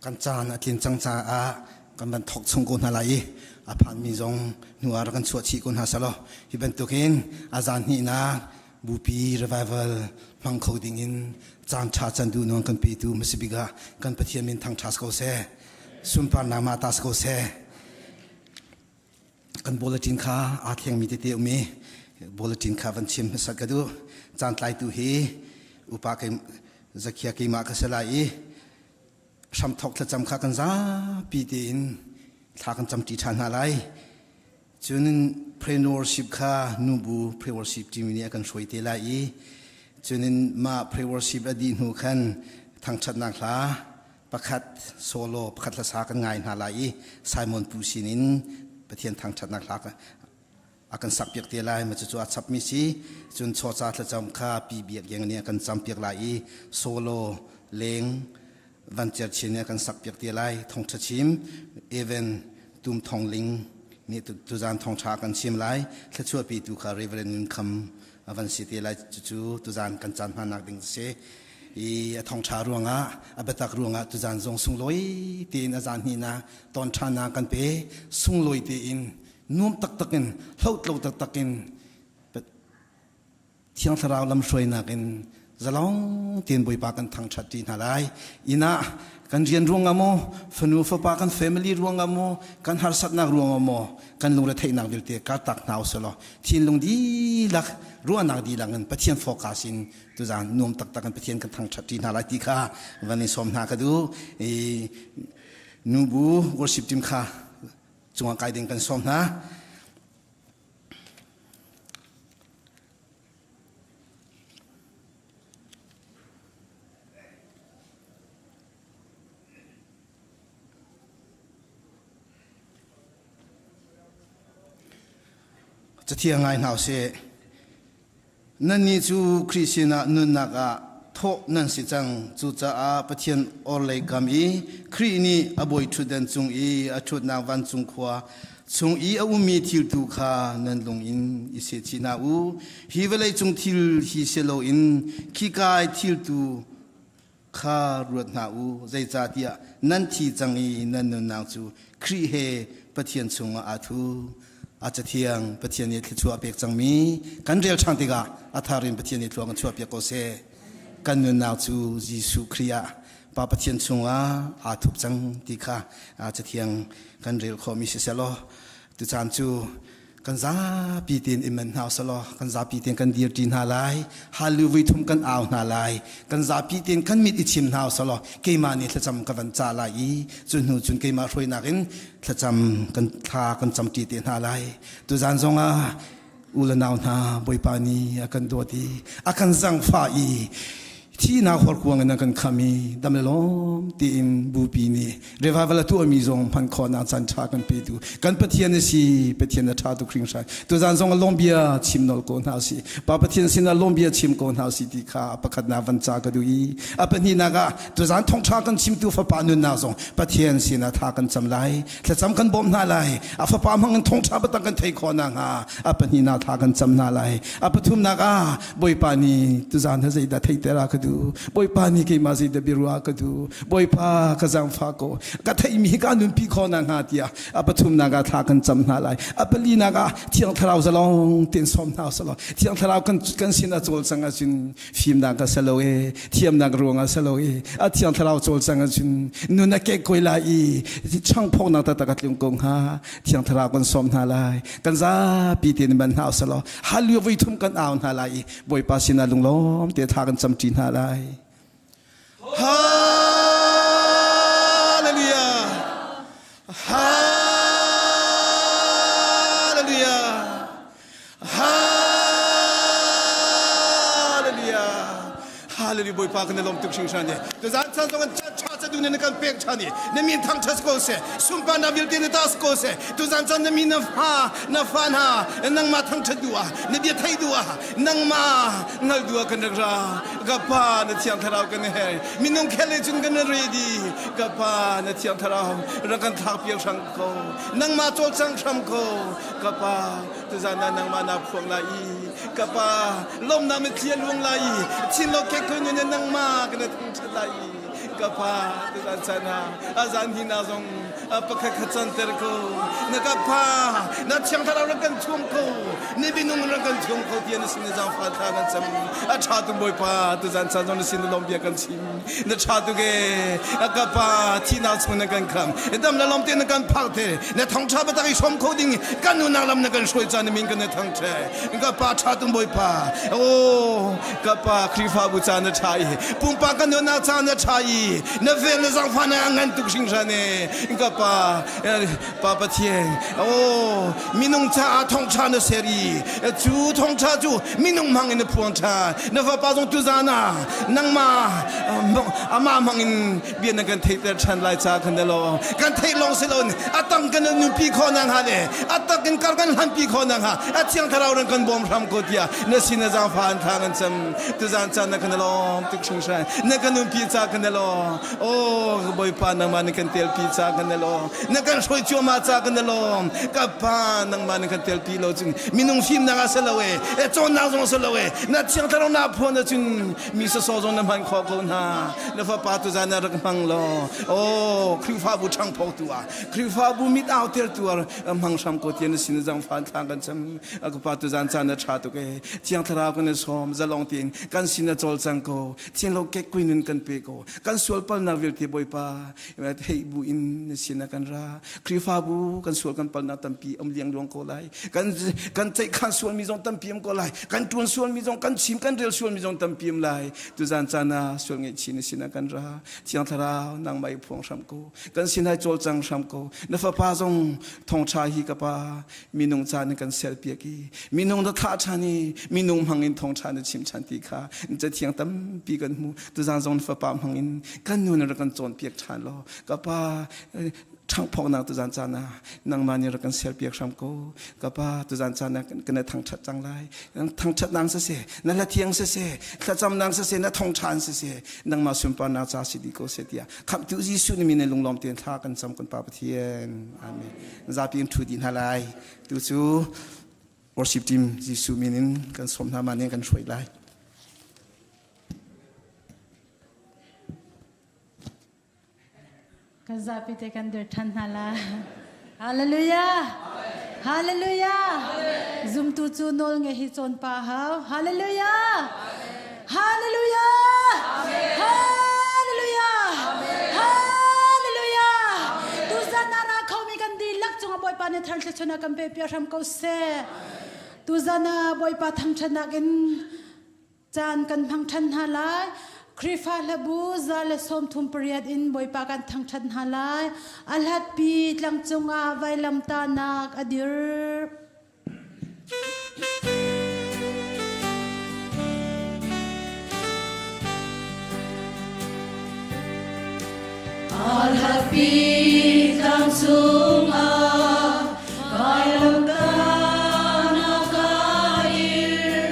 Kan caan a tlin cang caah kan van thawk chung ko hna lai i a phanmi zong hnu ah rak kan chuah chih ko hna selaw hi bantukin a zan hnihnak bupi revival hmang kho ding in caan ṭha can duh nuang kan petu hmasabik ah kan Pathian min thangṭha ko seh sunparnak ma ta ko seh kan bulletin kha aa thlengmi tete um i bulletin kha van chim hmasat ka duh caan tlaitu hi upa kei zakhia keimah ka si lai i hramthok thlacam kha kan zapi tein thla kan camṭi ṭhan hna lai. Cun prayer-worship kha nubu prayer-worship timi nih a kan hruai te lai i cun mah prayer-worship a dih hnu khan thangṭhatnak hla pakhat solo pakhat hlasa kan ngai hna lai i Simon Pu sinin Pathian thangṭhatnak hla a kan sakpiak te lai ma cucu a chapmi si cun chawca thlacam kha pi biak yeng nih a kan campiak lai i solo leng van cer chin nih a kan sakpiak te lai thongtha chim even tum thong ling nih tuzan thongtha kan chim lai thlachuahpi tu kha Reverend Ngun Kham a van si te lai cucu tuzan kan caan hmannak ding si i a thongtha ruangah a biatak ruangah tuzan zong sunglawi tein a zan hnih ton ṭhan kan pe sunglawi tein nuam taktak in hlotlo taktak in Thiang Thlarau lamhruainak in zalong tein Bawipa kan thangṭhat ṭi hna lai. Inn ah kan rian ruangah maw, fanu fapa kan family ruangah maw, kan harsatnak ruangah maw, kan lungretheihnak vialte kartak hna usih law thinlung dihlak ruahnak dihlak in Pathian focus in tuzaan nuam taktak in Pathian kan thangṭhat ṭi hna lai ti kha van in sawm hna ka duh. I nubu worship team kha cungah kai ding kan sawm hna. Cathiang ngai hna usih. Nannih cu Khrih sinah nunnak ah thawh nan si cang. Cucaah Pathian orhlei kam i Khrih nih a bawiṭhutdan cung i a ṭhutnak vancung khua chung i a ummi thil tu kha nan lung in i sehchih hna u. Hi vawleicung thil hi si loin khikai thil tu kha ruat hna u. Zeicahtiah nan thi cang i nan nunnak cu Khrih he Pathian chungah aa thu. A cathiang Pathian nih thluachuah a pek cangmi kan rel ṭhan tikah a thar in Pathian nih thlua kan chuahpiak ko seh. Kan nunnak cu Jesuh Khrih ah Pa Pathian chungah aa thup cang ti kha cathiang kan rel khawhmi siseh law tucaan cu kan zapi tein i men hna usalaw kan zapi tein kan dirṭi hna lai hallelujah voi thum kan au hna lai kan zapi tein kan mit i chim hna usalaw keimah nih thlacam ka van ca lai i cu hnu cun keimah hruainak in thlacam kan thla kan camṭi te hna lai tuzan zongah u le nau hna Bawipa nih a kan dawt i a kan zangfah i thihnak horkuang in a kan kham i dam le lawm tiin bupi nih revival a tuahmi zong hman khawhnak caan ṭha kan petu kan Pathian a si Pathian a ṭha tuk hringhran tuzaan zong a lawmbia chim nolh ko hna si Pa Pathian sinah lawmbia chim ko hna si ti kha a pakhatnak van ca ka duh i a pahnihnak ah tuzaan thawngṭha kan chimtu fapa nunnak zong Pathian sinah tha kan cam lai thlacam kan bawmh hna lai a fapa hmang in thawngṭha biatak kan theih khawh nakhnga a pahnihnak tha kan cam hna lai a pathumnak ah Bawipa nih tuzaan ha zeidah theihter a ka duh Bawipa nih keimah zeidah biaruah a ka duh Bawipa ka zaangfah ko ka theihmi hi ka nunpi khawh nakhnga tiah a pathumnak ah thla kan cam hna lai a palinak ah Thiang Thlarau zalong tein sawm hna usih Thiang Thlarau kan kan sin a cawlcang ahcun fimnak a si lo e thiamnak ruangah si lo i a Thiang Thlarau cawlcang ahcun nun a kekkuai lai i changphawknak taktak a tlung ko hnga Thiang Thlarau kan sawm hna lai kan zapi tein ban hna usih law hallelujah voi thum kan au hna lai i Bawipa sinah lunglawm te tha kan camṭi hna lai Hallelujah Hallelujah Hallelujah Hallelujah Bawipa kan i lawm tuk hringhran e tuzaan caan zong caan ṭha ca duh na kan pek ṭhan i na min thangṭhat ko seh sunparnak vialte na tas ko seh tuzaan caan na mi na fa na fa hna nangmah thangṭhat duh ah na bia theih duh ah nangmah ngal duh ah kan rak ra ka pa na thiang thlarau kan her minung khel le cun kan ready ka pa na thiang thlarau rak kan thlak piak hrang ko nangmah cawlcang hram ko ka pa tuzaan ah nangmah naa phuang lai i ka pa lawmnak mitthli a luang lai i thinlung kek ko nun nangmah kan thangṭhat lai i. Ka pa tuzan chan ah a zan hi na zong pakhat khat canter ko. Na ka pa na thiang thlarau rak kan thuam ko. Ni minung rak kan thuam ko tiah na sin na zaangfah thla kan cam. A ṭha tuk Bawipa tuzan chan zong na sin na lawm bia kan chim. Na ṭha tuk ee. A ka pa thihnak chung na kan kham. Dam le lawm te na kan phak te. Na thangṭha biatak i hrawm kho ding kan nunak lam na kan hruai caan na min kan na thangṭhe. Ka pa ṭha tung Bawipa. Oh, ka pa Khrihfabu ca na ṭha i pumpak kan nunnak ca na ṭha i na vel na zangfah na ngan tuk hringhran e. Ka pa Pa Pathian oh minung caah thawngṭha na ser i cu thawngṭha cu minung hmang in na phuang ṭhan. Na fapa zong tuzan ah nangmah amah hmang in bia na kan theihter ṭhan lai ca kan lo kan theih lawng si loin a tang kan nunpi khawh nak hnga le a tak in kar kan hlanpi khawh nak hnga a thiang thlarau ran kan bawm hram ko tiah na sin a zaangfa an thla kan cam tuzan caan na kan lawm tuk hringhran na kan nunpi ca kan lawm oh bawipa nangmah na kan telpi ca kan lawm na kan hruai cuahmah ca kan lawm ka pa nangmah na kan telpi lo cun minung fimnak ah si lo e cawnnak zong si lo e na thiang thlarau na phuan ahcun mi sawsawh zong na hman khawh ko hna na fapa tu zan na rak hmang law oh Khrihfabu ṭhangphok tu ah Khrihfabu mit au ter tu ah hmang hram ko tian na sin zangfan thlang kan cam ka pa tu zan caan na ṭha tuk e thiang thlarau kan i sawm zalong tiin kan sin na cawl cang ko thiang lo kek kui nun kan pe ko kan sual palnak vialte Bawipa theih bu in na sin ah kan ra Khrihfabu kan sual kan palnak tampi um liangluang ko lai kan kan ceihkhan sualmi zong tampi um ko lai kan ṭuan sualmi zong kan chim kan rel sualmi zong tampi um lai tuzan caan ah sual ngaihchih na sinah kan ra thiang thlarau nangmah i phuang hram ko kan sinai cawlcang hram ko na fapa zong thawngṭha hi ka pa minung ca na kan serpiak i minung na thlah ṭhan i minung hmang in thawngṭha na chim ṭhan ti kha cathiang tampi kan hmu tuzan zong na fapa hmang in kan nu na rak kan cawnpiak ṭhan law ka pa ṭhangphawknak tuzan caan ah nangmah nih rak kan serpiak hram ko ka pa tuzan caan ah kan thangṭhat cang lai thangṭhat nang siseh na hla thiang siseh thlacam nang siseh na thongṭhan siseh nangmah sunparnak ca si dih ko seh tiah khamhtu Jesuh nih min lunglawm tein thla kan cam kan pa Pathian amen zapi in ṭhu dih hna lai tu cu worship team Jesuh min in kan sawm hna ma nih kan hruai lai Kan zapi te kan dir ṭhan hna la. Hallelujah! Hallelujah! Zumtu cu nawl nge hi cawn pa hau. Hallelujah! Hallelujah! Hallelujah! Hallelujah! Tuzan ah ra khomi kan dihlak cungah Bawipa nih thar thluachuah kan pe piak hram ko seh. Tuzan ah Bawipa thangṭhatnak in Caan kan hmang ṭhan hna lai. Khrihfa hlabu 138 in Bawipa kan thangṭhat hna lai. A hlatpi tlang cungah vailamtahnak a dir. A hlatpi tlang cungah vailamtahnak a dir.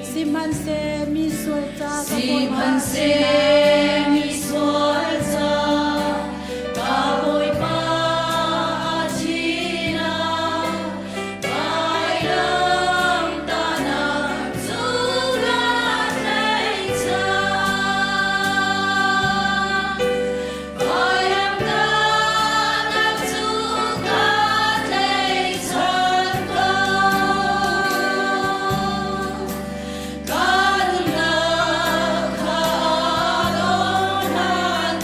Sihmanhseh mi sual ca ka Sihmanhseh mi sual ca ka Bawipa a thihnak vailamtahnak cu ka theih cang. Vailamtahnak cu ka tlaihchan ko. Ka nunnak kha a dong hlan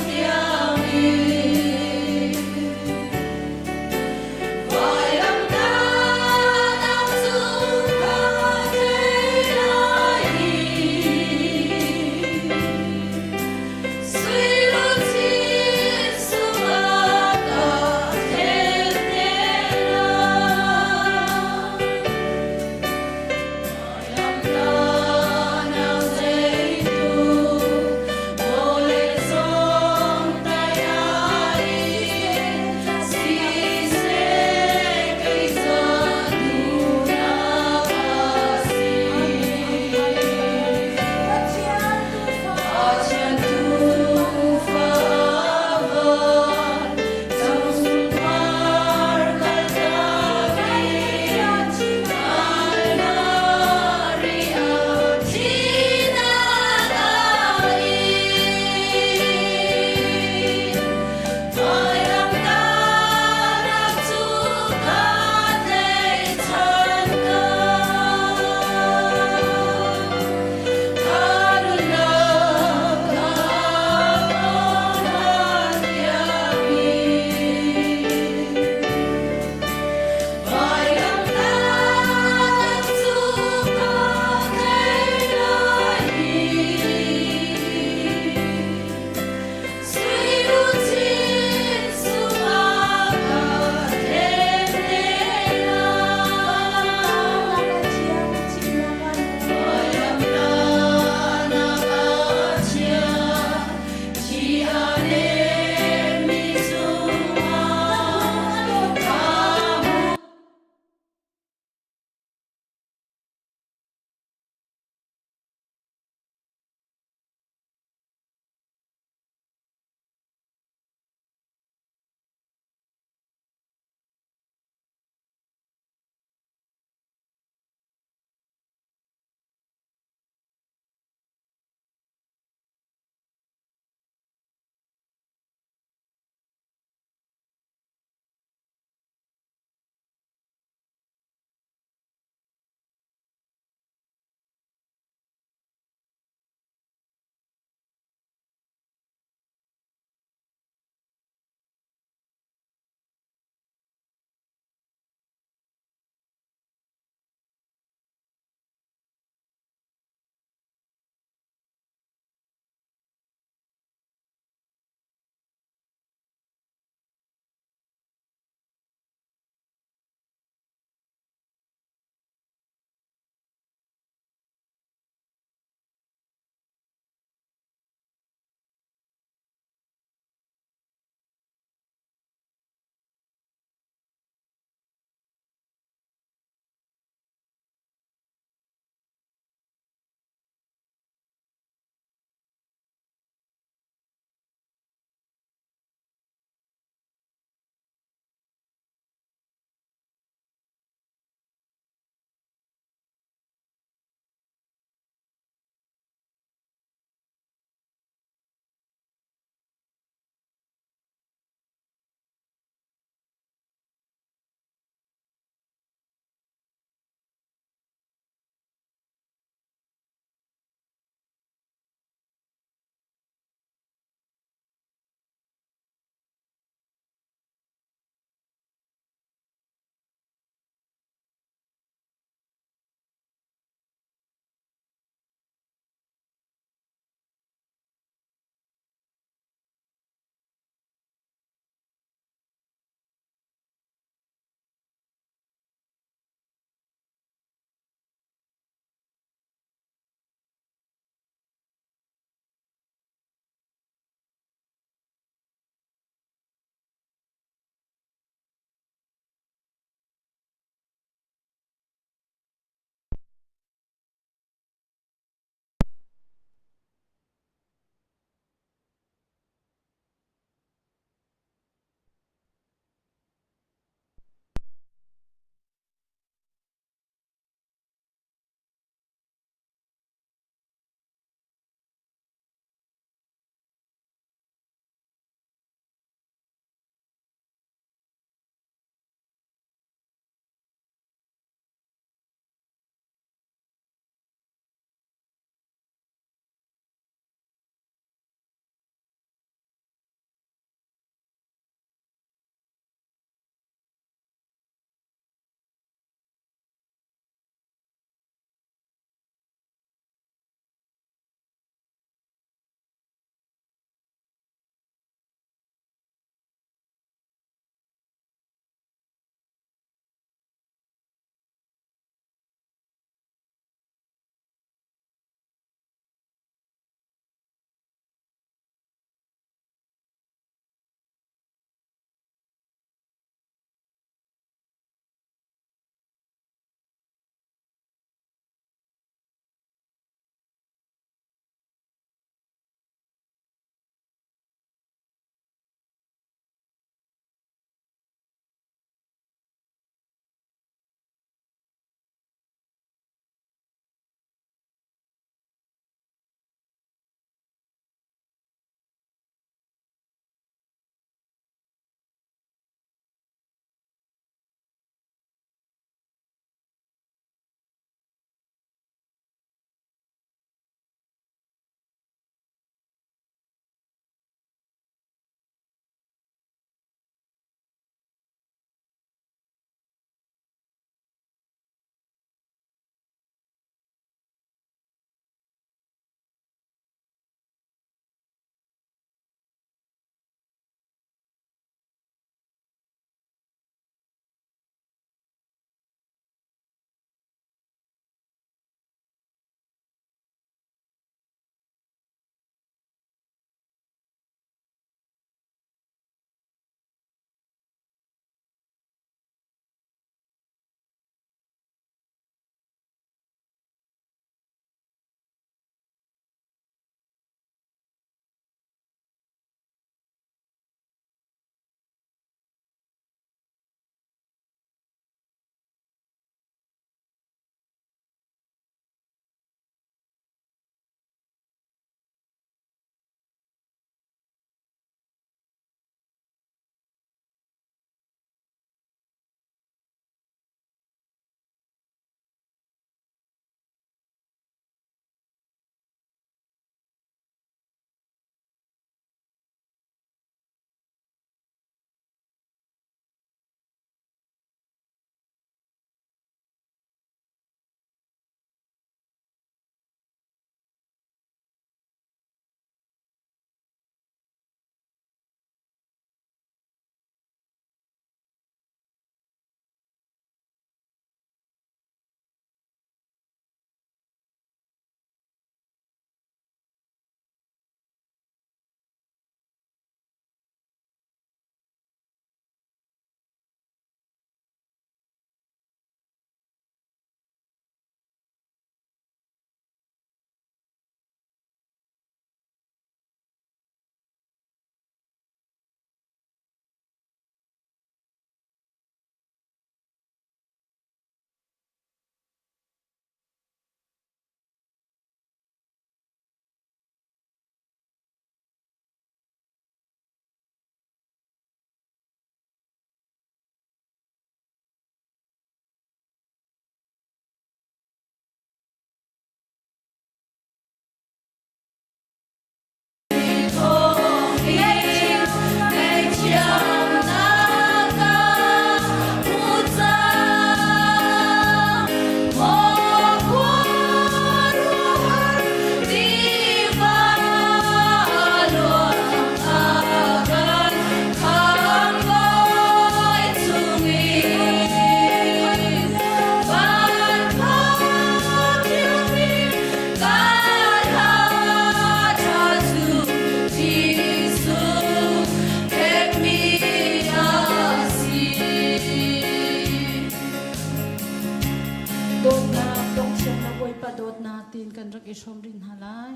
hna lai.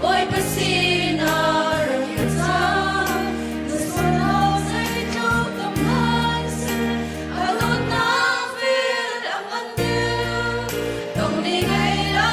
Bawipa sinah rak kir cang, na sualnak zeitluk tam hmanh seh, a dawtnak vel a ngan deuh. Tong ni ngei lo.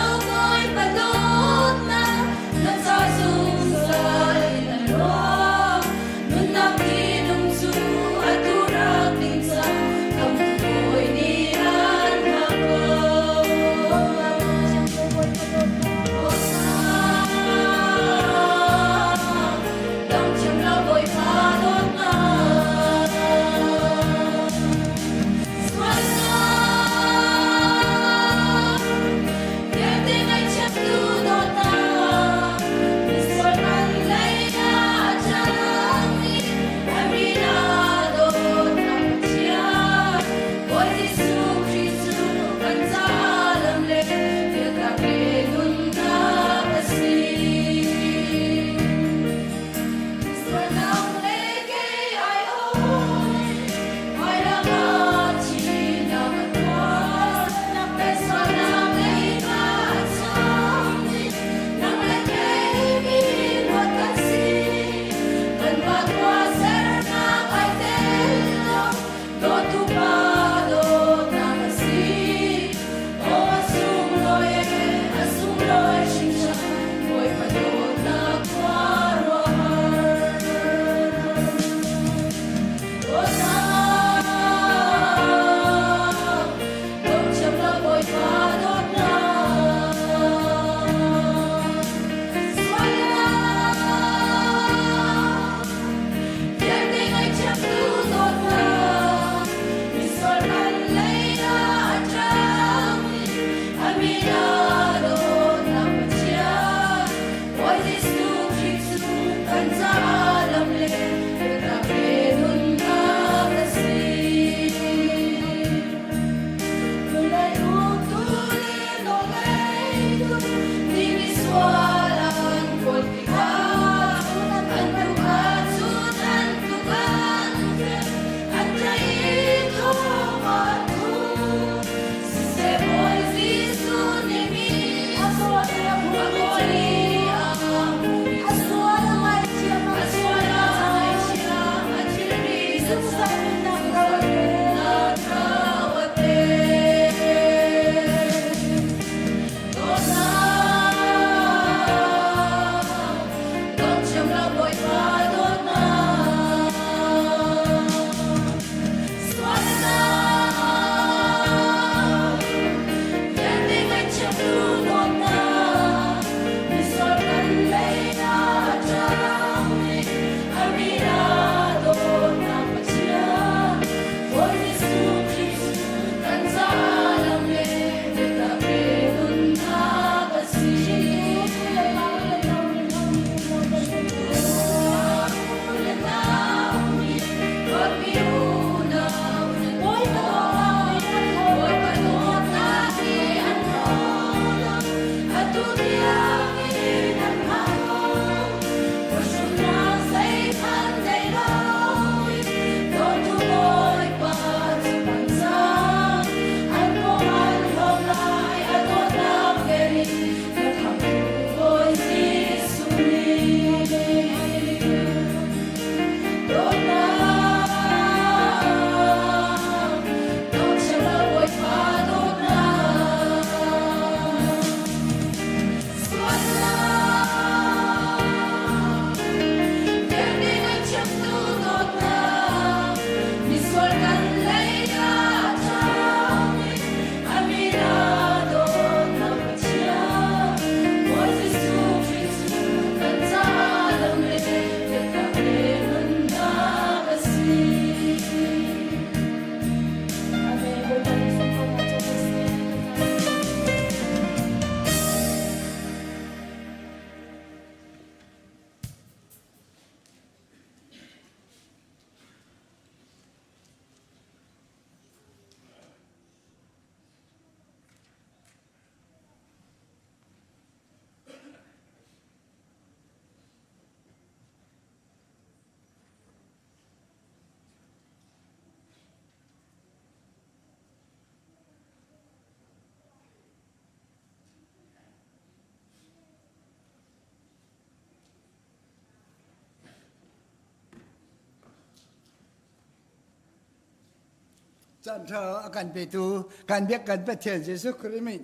Caan ṭha a kan petu kan biak kan Pathian Jesuh Khrih min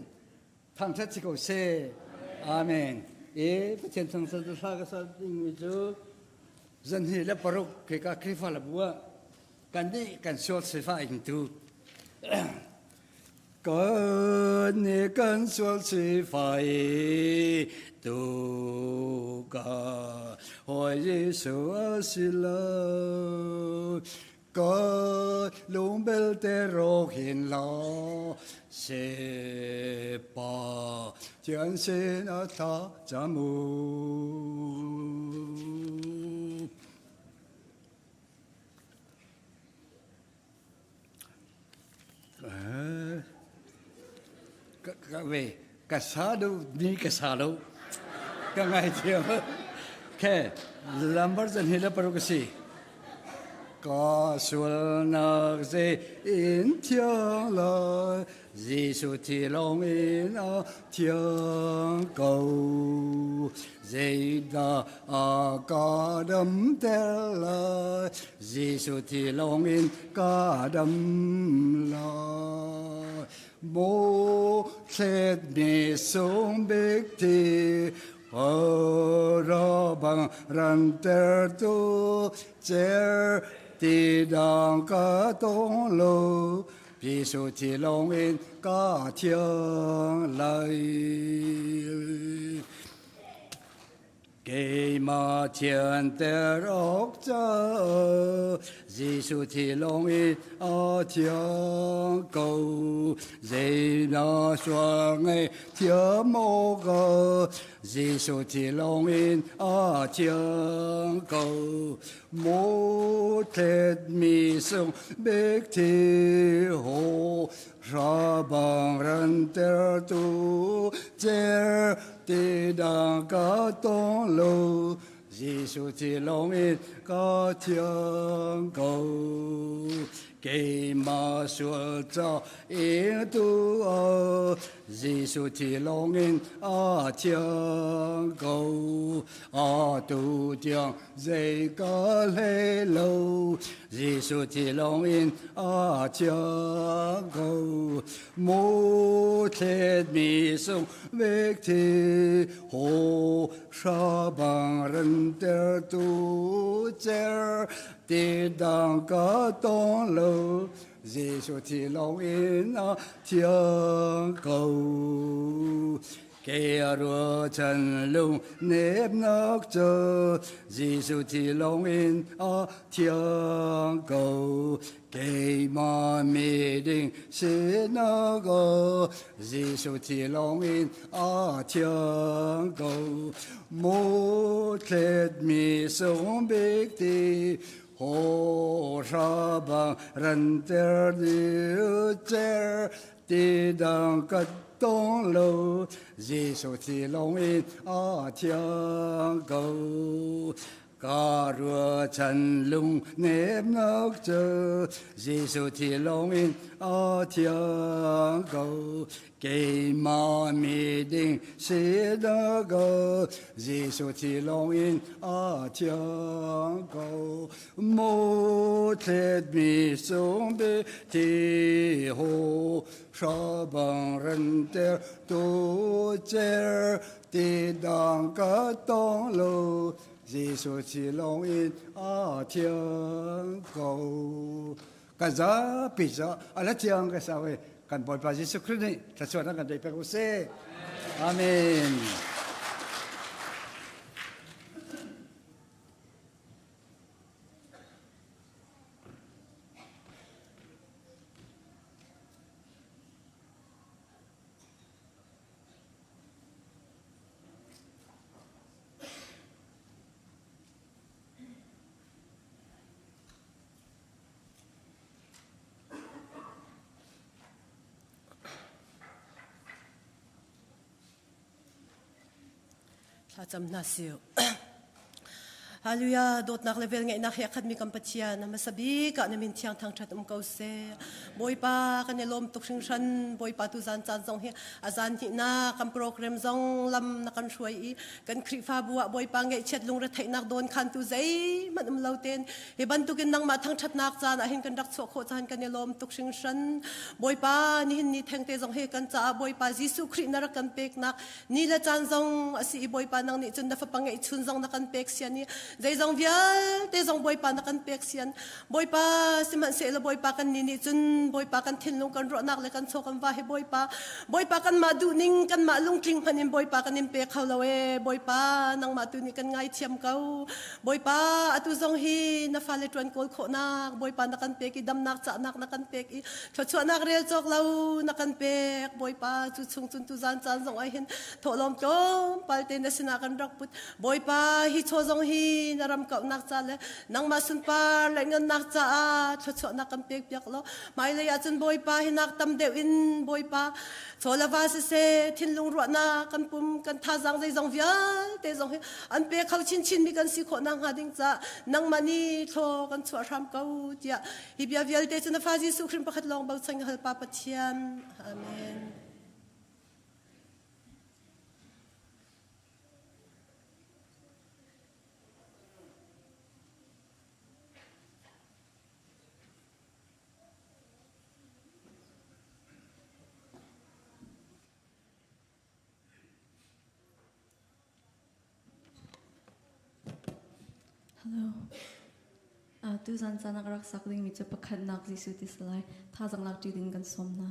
thangṭhat si ko seh. Amen. E Pathian thangṭhat hla ka sa dingmi cu zanhi le paruk khika Khrihfa le bu ah kan nih kan sual sifa ingtu kan nih kan sual sifa i tu ka hawi Jesuh a si lo Ka lung belte rawk hin la se pa thian sin a thla camu. Ka ve ka sa do ni ka sa lo ka ngai thiam ke lambar zan hi la paruk si ka sualnak ze in thiang lai Jesuh thi lawng in a thiang ko zeidah a ka damter lai Jesuh thi lawng in ka dam lai Maw thletmi sung bik thi ra bang rantertu cer ti dang ka tong lo Jesuh thi lawng in ka thiang lai. Keimah thianter awk caah Jesuh thi lawng in a thiang ko. Zeidah sual ngei thiam awk Jesuh thi lawng in a thiang ko. Maw thletmi sung bik thi ho Hrabang rantertu cer ti dang ka tong lo Jesuh thi lawng in ka thiang ko keimah sual ca ing tu Jesuh thi lawng in a thiang ko atu tiang zei ka hlei lo Jesuh thi lawng in a thiang ko mu thletmi sung vek thi ho hrabang rantertu cer ti dang ka tong lo Jesuh thi lawng in a thiang ko Ke a ruachan lung nepnak cu Jesuh thi lawng in a thiang ko. Keimah miding sinak aw Jesuh thi lawng in a thiang ko. Mu thletmi sung bik ti ho hrabang ranter ni cer ti dang ka tong lo Jesuh thi lawng in a thiang ko ka ruachan lung nemnak cu Jesuh thi lawng in a thiang ko keimah miding si ko Jesuh thi lawng in a thiang ko Mu thletmi sung bi thi hu hrabang ranter tu cer ti dang ka tong lo Jesuh thi lawng in a thiang ko. Kan zapi cu a la thiang ka sa we kan Bawipa Jesuh Khrih nih thluachuah kan pe pek u sih. Amen. Thlacam hna sih. Hallelujah dawtnak le velngeihnak he a khatmi kan Pathian hmasa bik ah na min thiang thangṭhat um ko seh. Bawipa kan i lawm tuk hringhran. Bawipa tu zan caan zong hi a zan hnihnak kan program zong lam na kan hruai i kan Khrihfabu ah Bawipa ngeihchiat lungretheihnak dawn khantu zeihmanh um lo ten hi bantukin nangmah thangṭhatnak caan ah hin kan rak chuah khawh caan kan i lawm tuk hringhran. Bawipa nihin ni thengte zong hi kan caah Bawipa Jesuh Khrih na rak kan peknak ni le caan zong a si i Bawipa nang nih cun na fapa ngeihchun zong na kan pek sian i zeizong vialte zong Bawipa na kan pek sian. Bawipa sihmanhsehlaw Bawipa kan ni nih cun Bawipa kan thinlung kan ruahnak le kan chaw kan va hi Bawipa Bawipa kanmah duhning kanmah lungtling hmanh in Bawipa kan in pe kho lo e. Bawipa nangmah tu nih kan ngaithiam ko. Bawipa atu zong hi na fale ṭuan kawl khawhnak Bawipa na kan pek i damnak cahnak na kan pek i thluachuahnak rel cawk lo na kan pek. Bawipa cu chung cun tuzan caan zong ah hin thawhlawm tlawmpal te na sinah kan rak put. Bawipa hi chaw zong hi na ram kauhnak ca le nangmah sunpar le ngannak caah thluachuahnak kan pek piak law hmailei ah cun Bawipa hi nak tam deuh in Bawipa chaw le va siseh thinlung ruahnak kan pum kan thazaang zeizong vialte zong hi an pe kho chinchin mi kan si khawh nak hnga ding caah nangmah nih thlaw kan chuah hram ko tiah hi bia vialte cu na fa Jesuh Khrih pakhat lawng bochan hal pa Pathian. Amen. Hello. Tuzan caan ah ka rak sak dingmi cu pakhatnak Jesuh ti si lai. Thazaang lak ṭi ding kan sawm hna.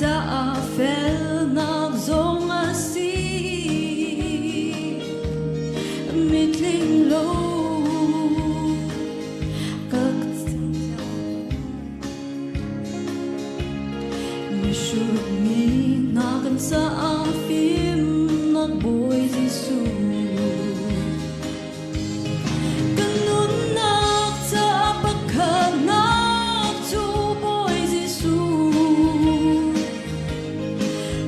caah felnak zong a si. Mitling lo ka Mihrut mi hna kan caah fimnak Bawi Jesuh. Kan nunnak caah pakhatnak cu Bawi Jesuh.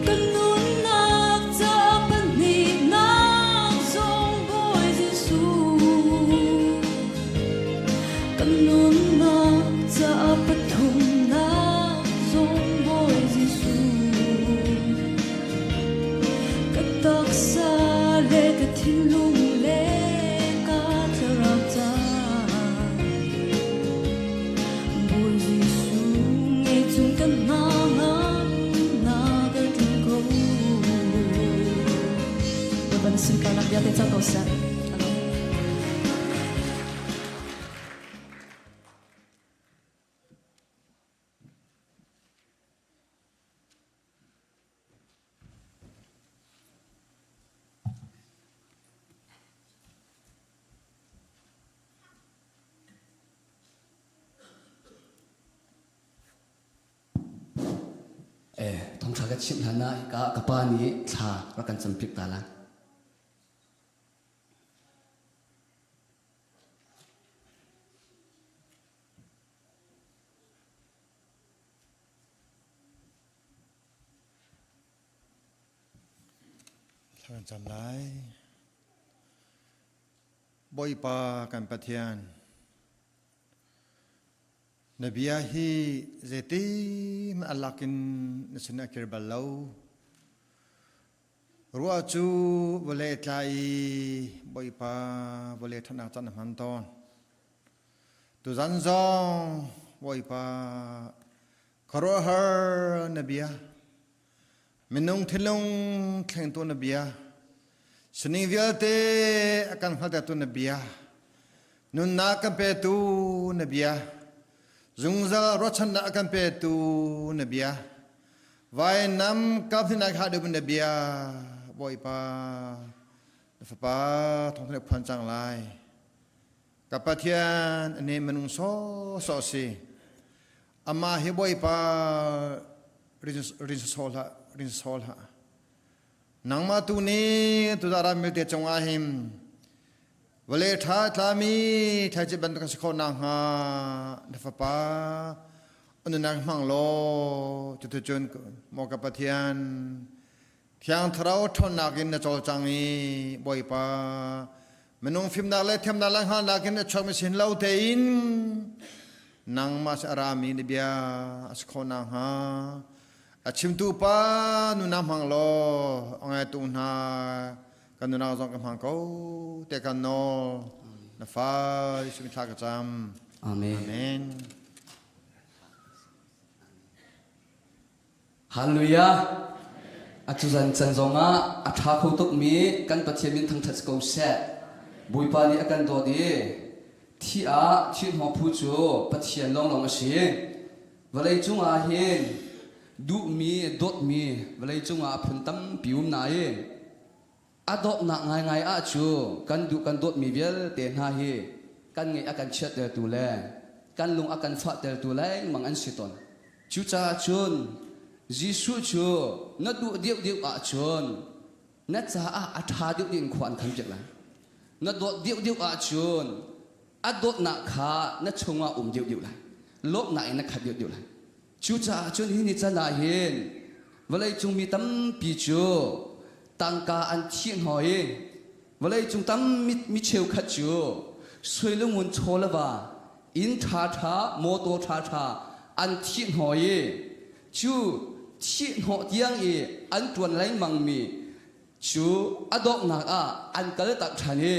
Kan nunnak caah pahnihnak zong Bawi Jesuh. Kan nunnak caah pathumnak zong Bawi Jesuh. Ka taksa le ka thinlung le ka thlarau caah Bawi Jesuh ngei cung kan hna ngamnak a tling ko. Bawipa na sunparnak vialte cang ko seh. Amen. Thawngṭha ka chimh hlan ah hika ka pa nih thla rak kan campiak ta lai. Thla kan cam lai. Bawipa kan Pathian, na bia hi zeitin a lakin na sin a kir bal lo. Ruah cu vawlei tla i Bawipa vawlei ṭhatnak can a hman tawn. Tuzan zong Bawipa Khuaruahhar na bia, minung thinlung thlengtu na bia, sining vialte a kan hngalhtertu na bia, nunnak kan petu na bia, zungzal ruahchannak a kan petu na bia, vainam kaphnih kha deuh na bia, Bawipa, na fapa thawngtha nih phuan cang lai. Ka Pathian a ne minung sawsawh si. Amah hi Bawipa rin saw hlah, rin saw hlah. Nangmah tu nih tuzah milte cungah hin vawlei ṭha tlami thlaici bantuk si khawh nakhnga na fapa nunnak hmang law cuticun maw ka Pathian Thiang Thlarau ṭhawnnak in na cawlcang i Bawipa minung fimnak le thiamnak le hngalhnak in a chuakmi sin lo tein nangmah si a rami na bia a si khawh nakhnga a chimtu pa nunnak hmang law a ngaitu hna kan nunak zong ka hmang ko te kan nawl na fa Jesuh thla ka cam. Amen. Amen. Hallelujah! Atu zan can zongah a ṭha kho tukmi kan Pathian min thangṭhat si ko seh. Bawipa nih a kan dawt i thi ah thihhnawh phu cu Pathian lawnglawng a si. Vawlei cungah hin duhmi, dawtmi vawlei cungah a phun tampi um nain a dawtnak ngaingai ah cu kan duh kan dawtmi vialte hna hi kan ngeih a kan chiattertu le kan lung a kan fahtertu lengmang an si tawn. Cucaah cun Jesuh cu na duh deuhdeuh ahcun na caah a ṭha deuh ding khua an khanpiak lai. Na dawt deuhdeuh ahcun a dawtnak kha na chungah um deuhdeuh lai. Lawmhnak in na khat deuhdeuh lai. Cucaah cun hi ni can ah hin vawleicung mi tampi cu tangka an thih hnaw i vawleicung tam mi cheukhat cu suilungun chaw le va inn ṭhaṭha mawtaw ṭhaṭha an thih hnaw i cu thih hnawh tiang i an ṭuan lengmangmi cu a donghnak ah an kal tak ṭhan i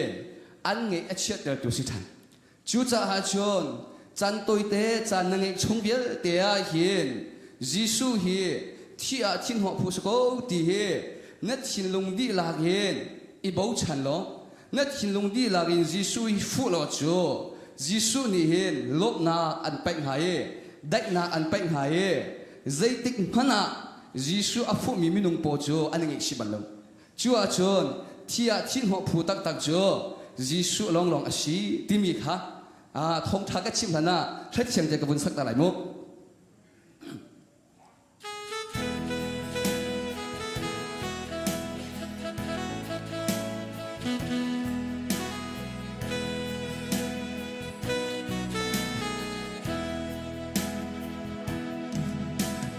an ngeih a chiattertu si ṭhan. Cucaah cun caan tawite caan na ngeih chung vialte ah hin Jesuh hi thi ah thinhnawh phu si ko ti hi na thinlung dihlak in i bochan law na thinlung dihlak in Jesuh hi fuh law cu Jesuh nih hin lawmhnak an paih hnga i daihnak an paih hnga i zeitik hmanh ah. Jesuh a fuhmi minung paw cu an i ngaihchih bal lo. Cu ahcun thi ah thihhnawh phu taktak cu Jesuh lawnglawng a si timi kha thawngṭha ka chimh hlan ah hrethiam te ka vun sak ta lai mu.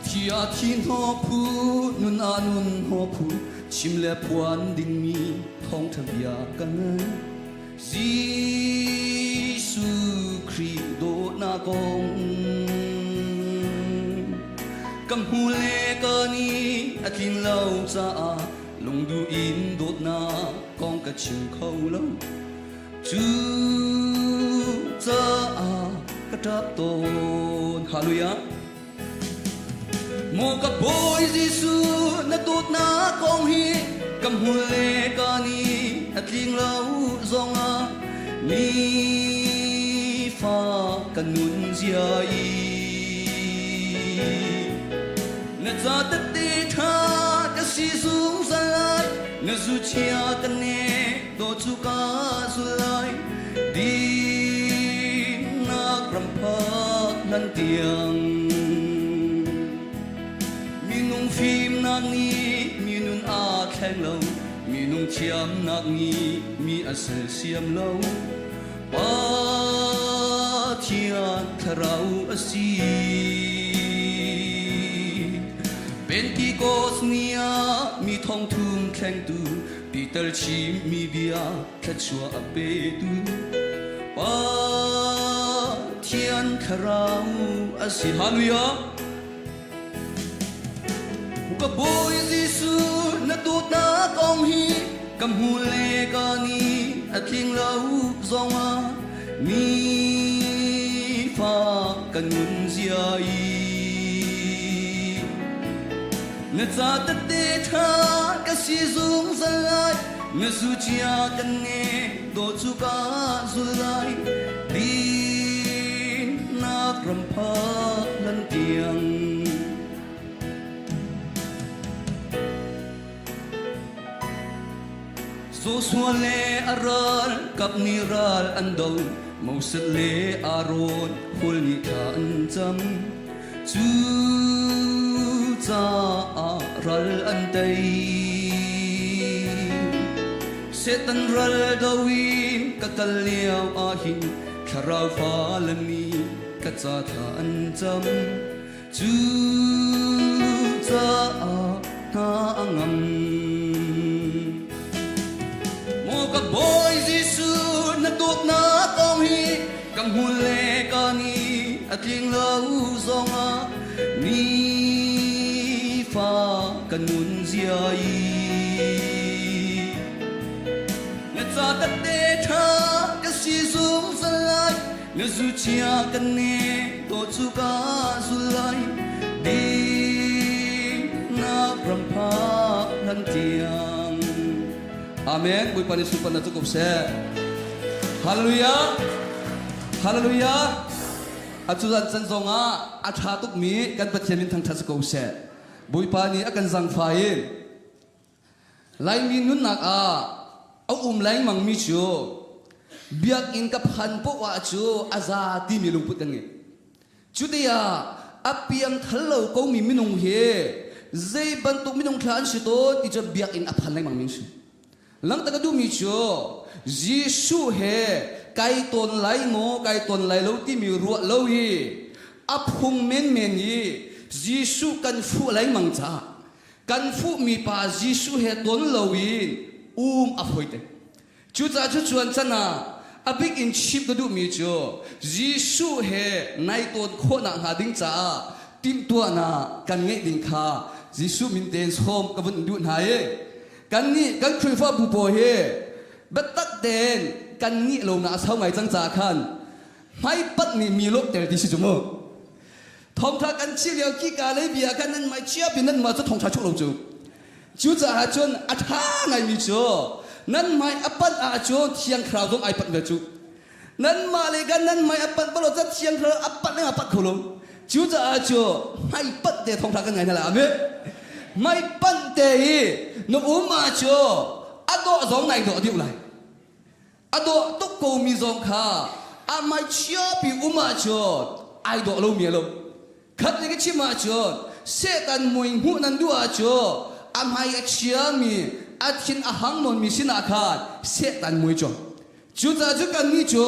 Thi ah thi hnawh phu, nun ah nun hnawh phu, chim le phuan dingmi thawngṭha bia ka ngai. Jesuh Khrih dawtnak kong ka hmu le ka ni a tlin lo caah lungduh in dawtnak kong ka chim kho lo. Cu caah ka ṭap tawn. Hallelujah. Maw ka Bawi Jesuh na dawtnak kong hi ka hmul le ka ni a tling lo zongah nifa ka nun zia i na ca tette ṭha ka si zungzal lai na zu chia ka ne do cu ka zul lai dinnak ram phak hlan tiang minung fimnak nih minun aa thleng lo minung thiamnak nih mi a sersiam lo Pathian thlarau a si Pentecost ni ah mi thong thum thlengtu Peter chimmi bia thluachuah a petu Pathian thlarau a si. Hallelujah! Ka Bawi Jesuh na dawtnak kong hi ka hmu le ka ni a tling lo zongah nifa ka nun zia i Na ca tette ṭha ka si zungzal lai, na zu cia kan nge do cu ka zul lai. Dinnak ram phak lan tiang. Joshua le a ral kap nih ral an do, Moses le Aaron hul nih thla an cam. Cucaah ral an tei. Satan ral do in ka kal lio ah hin thlarau fa le mi ka ca thla an cam. Cucaah hna a ngam. Maw ka Bawi Jesuh na dawtnak kong hi ka hmul le ka ni a tling lo zongah nifa ka nun zia i na ca tette ṭha ka si zungzal lai na zu chia kan ne to cu ka zul lai dinnak ram phak hlan tiang Amen. Bawipa nih sunparnak cu ko seh. Hallelujah. Hallelujah. Atu zan can zong ah a ṭha tukmi kan Pathian min thangṭhat si ko seh. Bawipa nih a kan zangfah in Laimi nunnak ah a um lengmangmi cu biakinn ka phan poah cu a za timi lungput kan ngei. Cuti-ah a piang thal lo komi minung hi zei bantuk minung thla an si tawn ti cu biakinn a phan lengmangmi an si. Langhter ka duhmi cu Jesuh he kai tawn lai maw kai tawn lai lo timi ruah lo hi a phung menmen i Jesuh kan fuh lengmang caah kan fuhmi pa Jesuh he ton loin um a fawi te. Cucaah cu cuan can ah a bik in chim ka duhmi cu Jesuh he nai tawn khawhnak hnga ding caah timhtuahnak kan ngeih ding kha Jesuh min tein sawm ka vun duh hna i kannih kan Khrihfabu pawl hi biatak tein kan nih lonak a sau ngai cang caah khan hmaipanh nih mi lawmhter ti si cu mu. Thawngṭha kan chim lio kika lei bia khan nan mai chia bin nan mah cu thawngṭha chuk lo cu. Cucaah cun a ṭha ngaimi cu nan hmai a panh ahcun Thiang Thlarau zong ai panh ve cu. Nanmah le kan nan hmai a panh bal lo ca Thiang Thlarau a panh lengah panh kho lo. Cucaah cu hmai panh te thawngṭha kan ngai hna lai. Amen. Mei panh te i na um ah cu a dawh zong nai dawh deuh lai. A dawh tuk ko mi zong kha a mei chiapi um ah cun ai dawh lomi a lo. Khat le ka chim ahcun Satan mui hmuh nan duh ahcun a hmai a chiami a thin a hang nawnmi sinah khan Satan mui cu. Cucaah cu kannih cu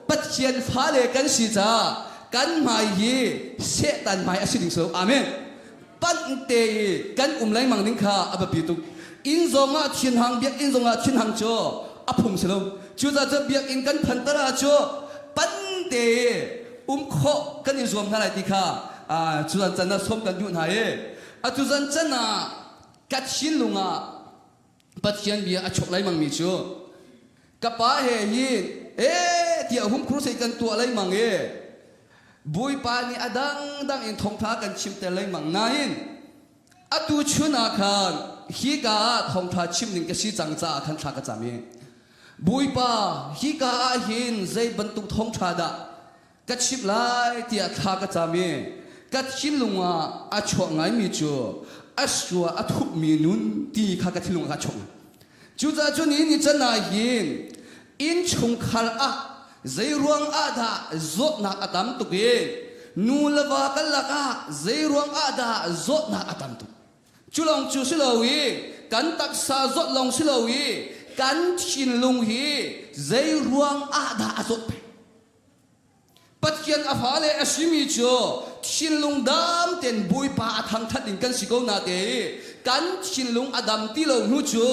Pathian fale kan si caah kan hmai hi Satan hmai a si ding si lo. Amen. Panh te i kan um lengmang ding kha a biapi tuk. Inn zongah thinhang, biakinn zongah thinhang cu a phung si lo. Cucaah cu biakinn kan phanter ahcun pan te i um khawh kan i zuam hna lai ti kha cuzan can ah sawm kan duh hna i atu zan can ah ka thinlung ah Pathian bia a chuak lengmang mi cu ka pa he hin ee tiah hum crusade kan tuah lengmang i Bawipa nih a dangdang in thawngtha kan chimter lengmang nain atu chun ah khan hika ah thawngtha chim ding ka si cang caah khan thla ka cam i Bawipa hika ah hin zei bantuk thawngtha dah ka chimh lai tiah thla ka cam i ka thinlung ah a chuak ngaimi cu a sua a thupmi nun ti kha ka thinlung ah a chuak. Cucaah cu ni ni can ah hin innchungkhar ah zeiruang ah dah zawtnak a tam tuk i nu le va kan lakah zeiruang ah dah zawtnak a tam tuk. Cu lawng cu si lo i kan taksa zawt lawng si lo i kan thinlung hi zeiruang ah dah a zawt peng. Pathian a fale a simi cu thinlung dam tein Bawipa a thangthat ding kan si ko na te i kan thinlung a dam ti lo hnu cu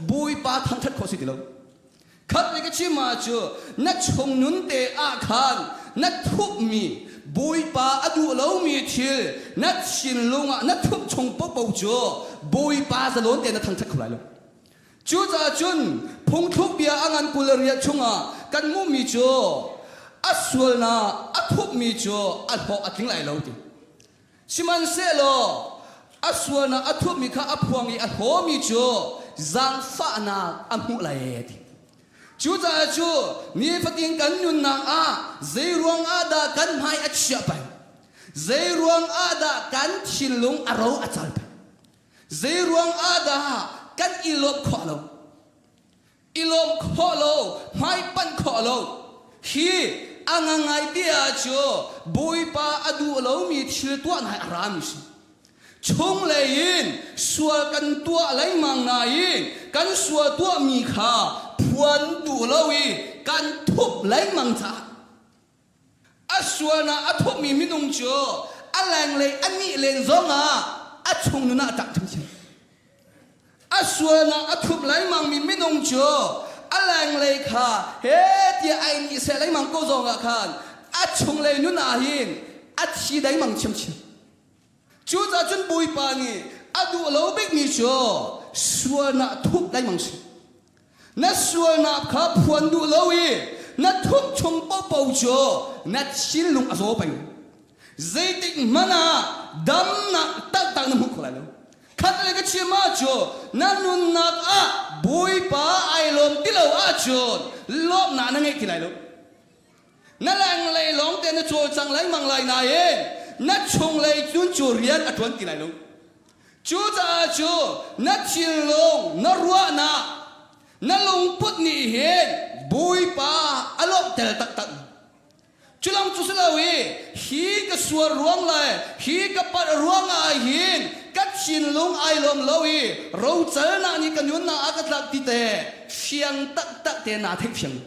Bawipa thangthat khawh si ti lo. Khat le ka chim ah cu na chung nun te ah khan na thupmi Bawipa a duh lomi thil na thinlung ah na thup chung popo cu Bawipa zalon te na thangthat kho lai lo. Cucaah cun phungthluk bia a ngan 28 chungah kan hmuhmi cu a sualnak a thupmi cu a hlawh a tling lai lo ti. Sihmanhsehlaw a sualnak a thupmi kha a phuang i a hlawmi cu zaangfahnak a hmuh lai ti. Cucaah cu nifatin kan nunnak ah zeiruang ah dah kan hmai a chiah peng? Zeiruang ah dah kan thinlung a ro a cal peng? Zeiruang ah dah kan i lawmh khawh lo? I lawmh khawh lo, hmaipanh khawh lo. Hi a ngangai ti ah cu Bawipa a duh lomi thil tuah hna a rami si. Chunglei in sual kan tuah lengmang nain kan sual tuahmi kha phuan duh lo i kan thup lengmang caah A sualnak a thupmi minung cu a lenglei a nih len zongah a chung nun ah a ṭak ṭhiamṭhiam. A sualnak a thup lengmangmi minung cu a lenglei kha he tiah ai nih seh lengmang ko zongah khan a chunglei nun ah hin a thi dengmang ṭhiamṭhiam. Cucaah cun Bawipa nih a duh lo bikmi cu sualnak thup lengmang si. Na sualnak kha phuan duh lo i na thup chung paohpaoh cu na thinlung a zaw peng. Zeitik hmanh ah damnak taktak na hmu kho lai lo. Khat le ka chim ahcun na nunnak ah Bawipa ai lawm ti lo ahcun lawmhnak na ngei ti lai lo. Na lenglei lawng te na cawlcang lengmang lai nain na chunglei cun cu rian a ṭuan ti lai lo. Cucaah cu na thinlung, na ruahnak, na lungput nih hin Bawipa a lawmhter taktak. Culam cu si lo i hi ka sual ruang le hi ka palh ruang ah hin ka thinlung ai lawm lo i rocalnak nih ka nunnak a ka tlak ti te fiang taktak te naa theih fiang.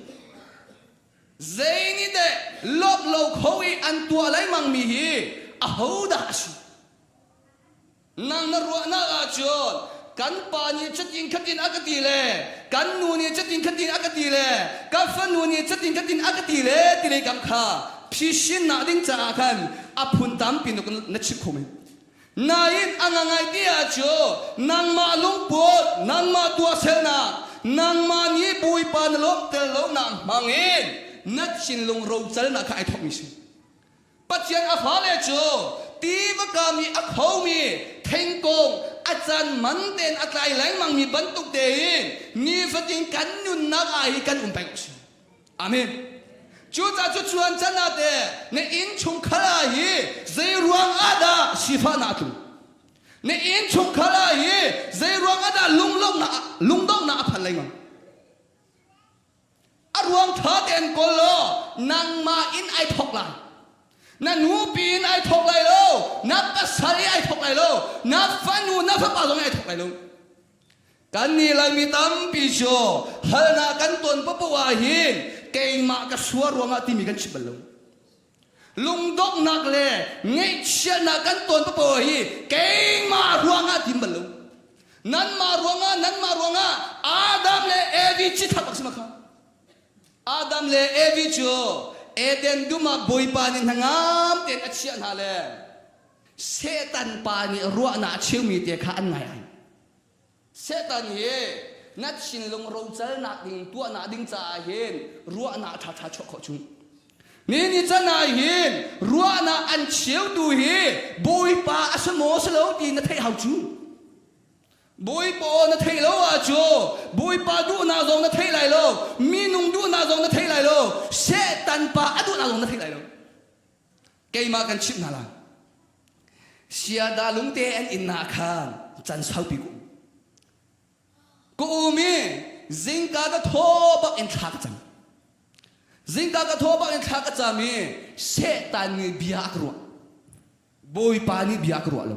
Zei nih deh lawmh lo kho i an tuah lengmangmi hi ahodah a si? Nang na ruahnak ahcun kan pa nih cutin khatin a ka ti le kan nu nih cutin khatin a ka ti le ka fanu nih cutin khatin a ka ti le ti lei kam kha phisinnak ding caah khan a phun tampi na chim kho men. Nain a ngangai ti ahcun nangmah lungput, nangmah tuahsernak, nangmah nih Bawipa na lawmhter lonak hmangin na thinlung rocalnak kha ai thawkmi si. Pathian a fale cu tiva kam i a khomi thingkung a can man tein a tlai lengmangmi bantuk tein nifatin kan nunnak ah hi kan um peng si. Amen. Cucaah cu cuan can ah te na innchungkhar ah hi zei ruang ah dah sifahnak a tlung? Na innchungkhar ah hi zei ruang ah dah lunglawmhnak lungdonghnak a phan lengmang? A ruang ṭha tein kawl law nangmah in ai thawk lai. Na nupi in ai thawk lai lo, na pasal i ai thawk lai lo, na fanu na fapa zong in ai thawk lai lo. Kan nih Laimi tampi cu halnak kan ton paoh ah hin keimah ka sua ruangah timi kan chim bal lo. Lungdonghnak le ngaihchiatnak kan ton paoh hi keimah ruangah tim bal lo. Nanmah ruangah, nanmah ruangah Adam le Evi cithak bak si ma kha. Adam le Evi cu Eden dum ah Bawipa nih hnangam tein a chiah hna le Satan pa nih ruahnak a cheumi te kha an ngai ai. Satan hi na thinlung rocalnak ding tuahnak ding caah hin ruahnak ṭhaṭha chuah khawh chung. Ni ni can ah hin ruahnak an cheutu hi Bawipa a si maw si lo ti na theih hau cu. Bawipa aw na theih lo ahcu Bawipa duhnak zong na theih lai lo, minung duhnak zong na theih lai lo, Satan pa a duhnak zong na theih lai lo. Keimah kan chimh hna lai. Siada lungte an inn ah khan can saupi ka um. Ka um i zingka ka thaw bak in thla ka cam. Zingka ka thaw bak in thla ka cam i Satan nih bia a ka ruah. Bawipa nih bia a ka ruah lo.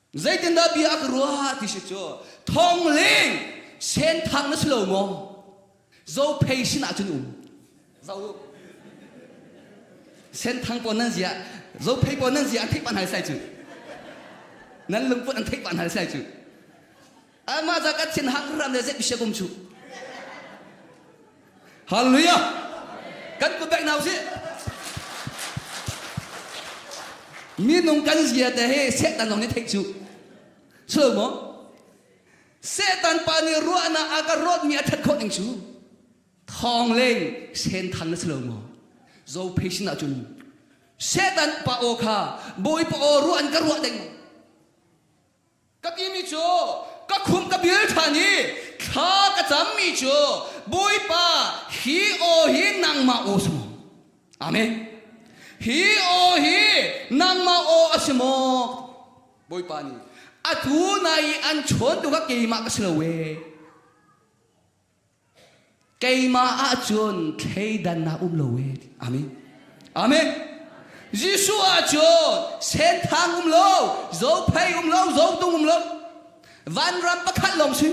Zeitindah bia a ka ruah ti si cu thongling senthang na si lo maw? Zophei sinah cun um. Zo senthang pawl nan zia zophei pawl nan zia an theih pah hna sai cu. Nan lungput an theih pah hna sai cu. Amah za ka thin hang ram le zet bisia kum chu. Hallelujah. Kan put back now si. Minung kan zia te hi Satan zong nih theih cu. Silo maw? Satan pa nih ruahnak a ka rawtmi a that khawh ning cu. Thawng leng senthang na si lo maw? Zo patient ahcun Satan pa aw kha Bawipa aw ruah an ka ruah ding. Ka timi cu ka khum ka bil ṭhan i thla ka cammi cu Bawipa hi aw hi nangmah aw si maw? Amen. Hi aw hi nangmah aw a si maw? Bawipa nih atu na i an chawntu kha keimah ka si lo ee. Keimah ahcun thleidannak um lo e. Amen. Amen. Jesuh ahcun senthang um lo, zophei um lo, zotung um lo. Vanram pakhat lawng si.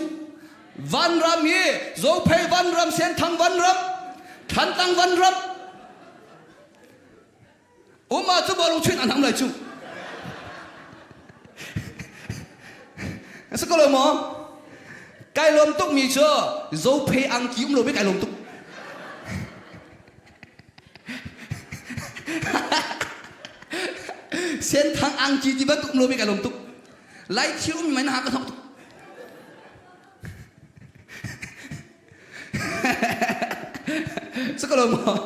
Vanram hi zophei vanram, senthang vanram, thantang vanram. Uma cu bawlung chuin an ham lai cu. Si ko lo maw? Kai lawm tuk mi cu zophei angki um lo be kai lawm tuk. Senthang angki ti bantuk um lo be kai lawm tuk. Lai thil um mi mai na ha ka thok tuk. Si ko lo maw?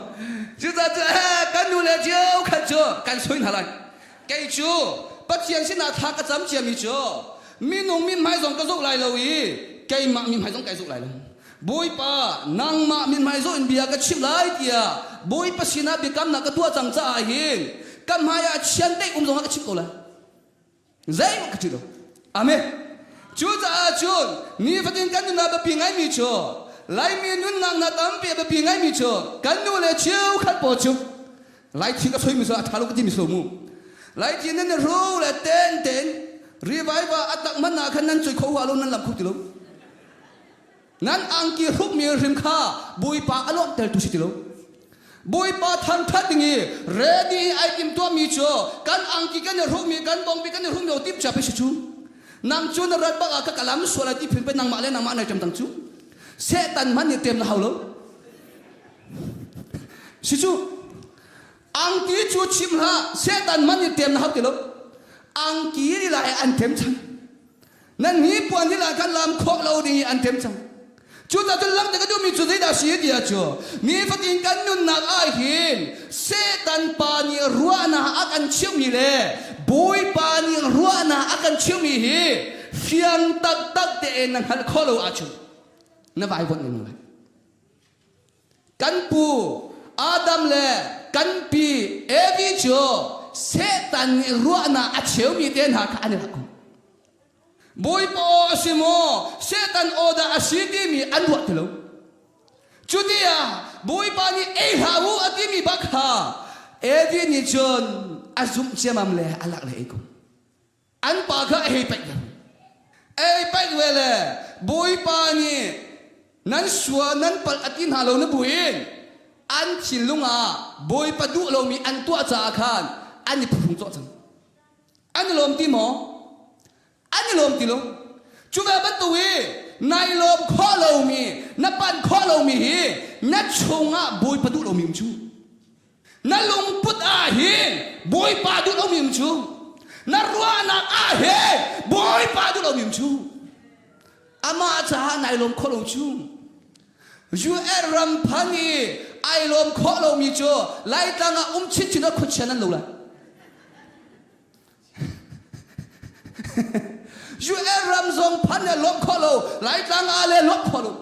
Cucaah cu kan nu le cio khat cu kan soi hna lai. Kei cu Pathian sinah thla ka cam ciami cu minung mithmai zong ka zoh lai lo i keimah mithmai zong kai zoh lai lo. Bawipa nangmah mithmai zoh in bia ka chimh lai tiah Bawipa sinah biakamnak ka tuah cang caah hin ka hmai ah chiandeih um zongah ka chimh ko lai. Zeihmanh ka ṭih lo. Amen. Cucaah cun nifatin kan nunnak biapi ngaimi cu Laimi nunnak hna tampi a biapi ngaimi cu kan nu le cheukhat pawl cu Laithin ka soimi cu a ṭha lo ka timi si lo mu. Laithin nan hru le ten ten revival a tak hmanh ah khan nan cui kho hua lo nan lam kho ti lo. Nan angki hrukmi hrim kha Bawipa a lawmhtertu si ti lo. Bawipa thangṭhat ding i ready i ai timtuahmi cu kan angki kan i hrukmi kan bongpi kan i hrukmi o timhcia pei si cu. Nang cu na rat bak ah ka kalam sual ai ti phin pe nangmah le nangmah nai ṭem tang cu. Satan hmanh nih ṭem na hau lo. Si cu. Angki cu chim hlah Satan hmanh nih ṭem na hau ti lo. Angki lila he an ṭem cang. Nan hi puan hi la khan lam khawh lo ding i an ṭem cang. Cucaah cun langhter ka duhmi cu zeidah a si ti ah cu nifatin kan nunnak ah hin Satan pa nih ruahnak a kan chimhmi le Bawipa nih ruahnak a kan chimhmi hi fiang taktak tein na hngalh khawh lo ahcun na vaivuanh lengmang lai. Kan pu Adam le kan pi Evi cu Satan nih ruahnak a cheumi te hna kha an i lak ko. Bawipa aw a si maw, Satan aw dah a si timi an ruah ti lo. Cu tiah Bawipa nih ei hlah u a timi bak kha Evi nih cun a zumh ciamam le a lak le ei ko. An pa kha a hei paih ve. Ei paih ve le Bawipa nih nan sua nan palh a ti hna lo na buin an thinlung ah Bawipa duh lomi an tuah caah khan an i phuhrung cawh cang. An i lawm ti maw? An i lawm ti lo. Cu ve bantuk i nai lawm khawh lomi, na panh khawh lomi hi na chungah Bawipa duh lomi um cu. Na lungput ah hin Bawipa duh lomi um cu. Na ruahnak ah hin Bawipa duh lomi um cu. Amah caah nai lawm khawh lo cu. UN ram phan i ai lawm khawh lomi cu Laitlang ah um chinchin ah khuachia nan lo lai. UN ram zong phan le lawm khawh lo, Laitlang ah le lawm khawh lo.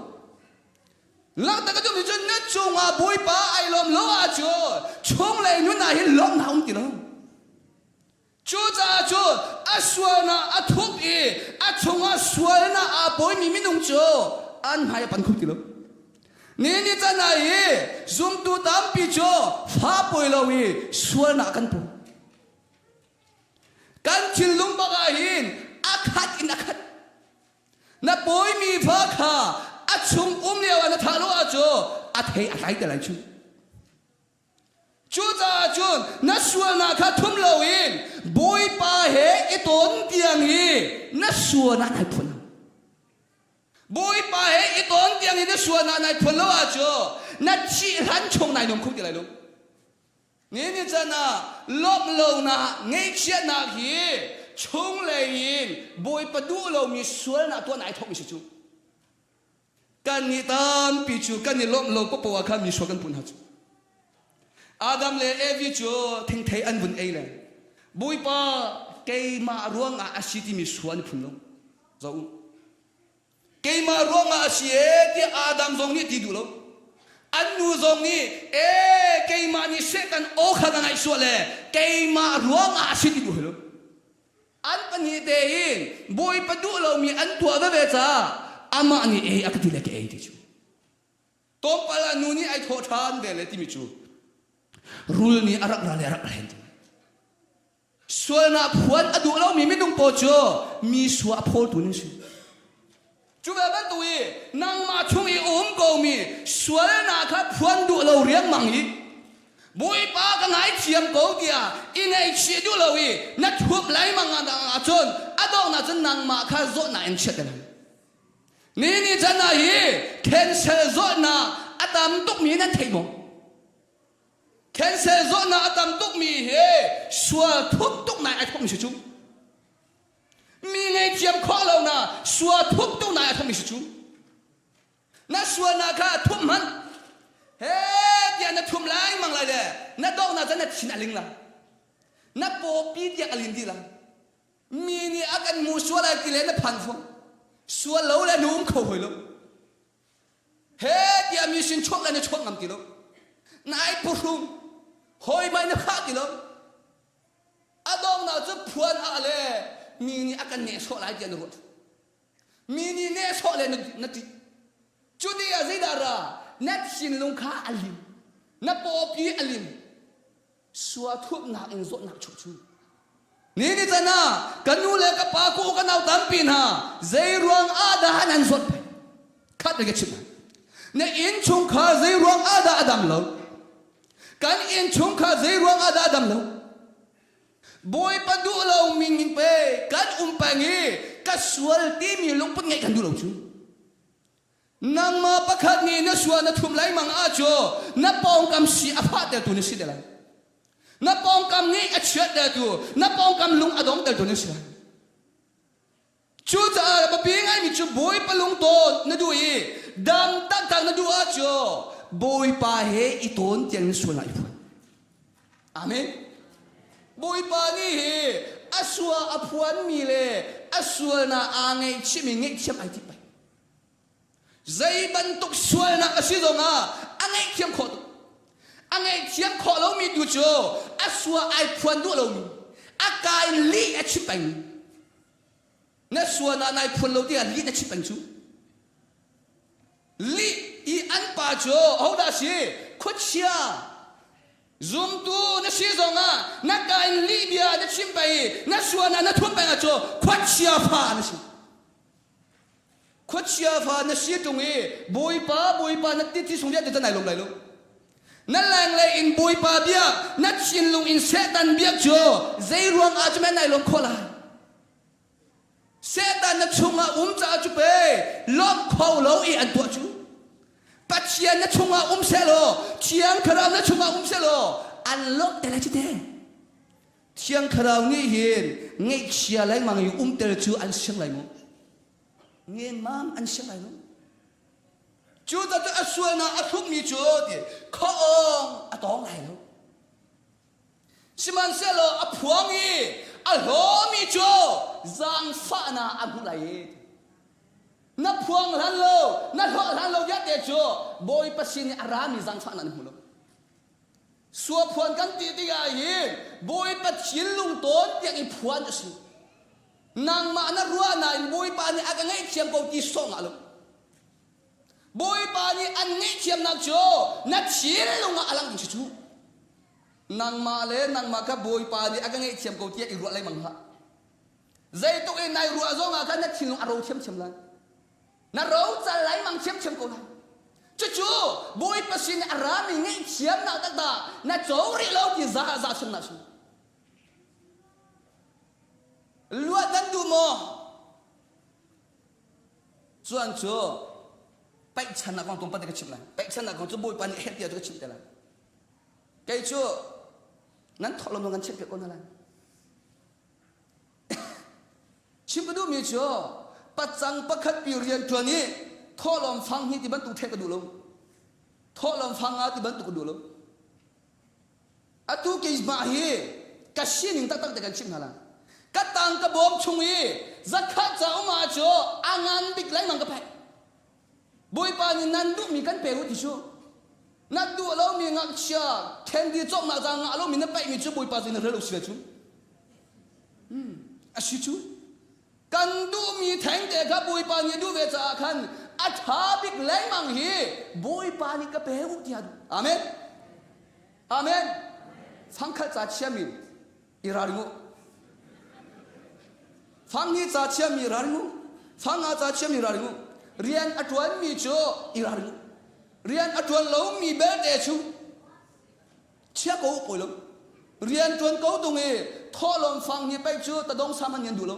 Langhter ka duhmi cu na cungah Bawipa ai lawm lo ahcun chunglei nun ah hin lawmnak um ti lo. Cucaah cun a sualnak a thup i a chungah sualnak aa pawimi minung cu an hmai a pan kho ti lo. Ni ni can ah hi zumtu tampi cu fa pawi lo i sualnak kan pu. Kan thinlung bak ah hin a khat in a khat. Na pawimi fa kha a chung um lio ah na thah lo ahcun a thei a tlai te lai cu. Cucaah cun na sualnak kha thum loin Bawipa he i tawn tiang hi na sualnak nai phuan lo. Bawipa he i tawn tiang hi na sualnak nai phuan lo ahcun na thih hlan chung nai nuam kho ti lai lo. Ni ni can ah lawmh lonak, ngaihchiatnak hi chunglei in Bawipa duh lomi sualnak tuah nai thawkmi si cu. Kan nih tampi cu kan i lawmh lo paoh ah khan mi sual kan puh hna cu. Adam le Evi cu thingthei an vun ei le Bawipa keimah ruangah a si timi sual an i phun lo. Zoh u. Keimah ruangah a si ee tiah Adam zong nih ti duh lo. An nu zong nih ee keimah nih Satan aw kha ka ngaih sual le keimah ruangah a si ti duh lo. An pahnih tein Bawipa duh lomi an tuah veve caah amah nih ei a ka ti le ka ei ti cu. Tlawmpal ah nu nih ai thawh ṭhan ve le timi cu rul nih a rak ra le a rak hlen ti. Sualnak phuan a duh lomi minung pawl cu mi sua a phawltu nan si. Cu ve bantuk i nangmah chung i um komi sualnak kha phuan duh lo riangmang i Bawipa ka ngaithiam ko tiah i ngaihchih duh lo i na thup lengmang ahcun a donghnak cun nangmah kha zawtnak in chiat lai. Ni ni chan ah hi cancel zawtnak a tam tukmi nan theih maw? Cancel zawtnak a tam tukmi hi sual thup tuk nai ai thawkmi si cu. Mi ngaihthiam khawh lo na sual thup tu nai a thawkmi si cu. Na sualnak kha thup hmanh. He tiah na thum lai mang lai le na donghnak cun na thin a ling lai. Na pawpi tiang a lin dih lai. Mi nih a kan hmu sual ai ti le na phan fong. Sual lo le na um kho hoi lo. He tiah mi sin chuak le na chuak ngam ti lo. Nai phuhrung. Hoi mai na khah ti lo. A donghnak cu phuan ah le mi nih a kan nehsawh lai tiah na ruat. Mi nih nehsawh le na ṭih. Cu ni ah zeidah ra? Na thinlung kha a lim. Na pawpi a lim. Sua thupnak in zawtnak chuah cu. Ni ni can ah ka nu le ka pa ka u ka nau tampi hna zei ruang ah dah nan zawt peng? Khat ka chimh hna. Na innchungkhar zei ruang ah dah a dam lo? Kan innchungkhar zei ruang ah dah a dam lo? Bawipa duh lo min in pe kan um peng i ka sual timi lungput ngeih kan duh lo cu. Nangmah pakhat nih na sual na thum lengmang ahcun na pawngkam si a fahtertu na si te lai. Na pawngkam nih a chiattertu, na pawngkam lung a dongtertu na si lai. Cucaah biapi ngaimi cu Bawipa lungtawn na duh i dam taktak na duh ahcun Bawipa he i tawn tiang in sual ah i phuan. Amen. Bawipa nih hi a sua a phuanmi le a sualnak aa ngaihchihmi ngaihthiam ai timh peng. Zei bantuk sualnak a si zongah a ngaihthiam khawh tuk. A ngaihthiam khawh lomi tu cu a sua ai phuan duh lomi, a ka in lih a chim pengmi. Na suan ah nai phuan lo tiah lih na chim peng cu. Lih i an pa cu hodah si? Khuachia. Zumtu na si zongah na ka in lih bia na chim peng i na suan ah na thup peng ah cu khuachia fa na si. Khuachia fa na si ṭung i Bawipa, Bawipa na ti thi sung vialte cu nai lawm lai lo. Na lenglei in Bawipa biak, na thinlung in Satan biak cu zei ruang ah cu men nai lawm khawh lai? Satan na chungah um caah cu pe lawmh kho lo i an tuah cu. Pathian na chungah um sehlaw, Thiang Thlarau na chungah um sehlaw, an lawmh te lai cu te. Thiang Thlarau nih hin ngaihchia lengmang i umter cu an siang lai maw? Ngenmam an siang lai lo. Cu cu a sualnak a thlukmi cu ti khuaawng a tawng lai lo. Sihmanhsehlaw a phuang i a hlawmi cu zaangfahnak a hmu lai i na phuang hlan lo, na hlawh hlan lo vialte cu Bawipa sin i a rami zaangfahnak na hmu lo. Suaphuan kan ti tikah hin Bawipa thinlung tawn tiang i phuan a si. Nangmah na ruah nain Bawipa nih a ka ngaihthiam ko ti sawh ngah lo. Bawipa nih an ngaihthiamnak cu na thinlung ah a lang ding si cu. Nangmah le nangmah kha Bawipa nih a ka ngaihthiam ko tiah i ruah lengmang hlah. Zeitluk in nai ruah zong ah khan na thinlung a ro thiamthiam lai. Na rocal lai mang thiamthiam ko lai. Cucu Bawipa sin a rami ngaihthiamnak taktak na co rih lo ti za za chimnak si. Luat nan duh maw? Cuan cu paihchannak kong tlawmpal te ka chimh lai. Paihchannak kong cu Bawipa nih a herh tiah cu ka chimh te lai. Kei cu nan thawh lo kan chimh piak ko hna lai. Chim ka duhmi cu pacang pakhat pi rian ṭuan i thawhlawm fang hi ti bantuk ṭheh ka duh lo. Thawhlawm fang ah ti bantuk ka duh lo. Atu keimah hi ka sining taktak te kan chimh hna lai. Ka tang ka bawm chung i zakhat ca um ah cu a ngan bik lengmang ka pek. Bawipa nih nan duhmi kan pe u ti cu. Na duh lomi ngakchia candy cawknak ca ngah lomi na paihmi cu Bawipa cu na rel lo si cu. Hmm, a si cu. Kan duhmi thengte kha Bawipa nih a duh ve caah khan a ṭha bik lengmang hi Bawipa nih ka pe u tiah a duh. Amen. Amen. Fangkhat ca chiami i ralring u. Fanghnih ca chiami ralring u. Fanga ca chiami ralring u. Rian a ṭuanmi cu i ralring u. Rian a ṭuan lomi belte cu chia ko u pawi lo. Rian ṭuan ko tung i thawhlawm fang hi pei cu tadong sa hmanh an duh lo.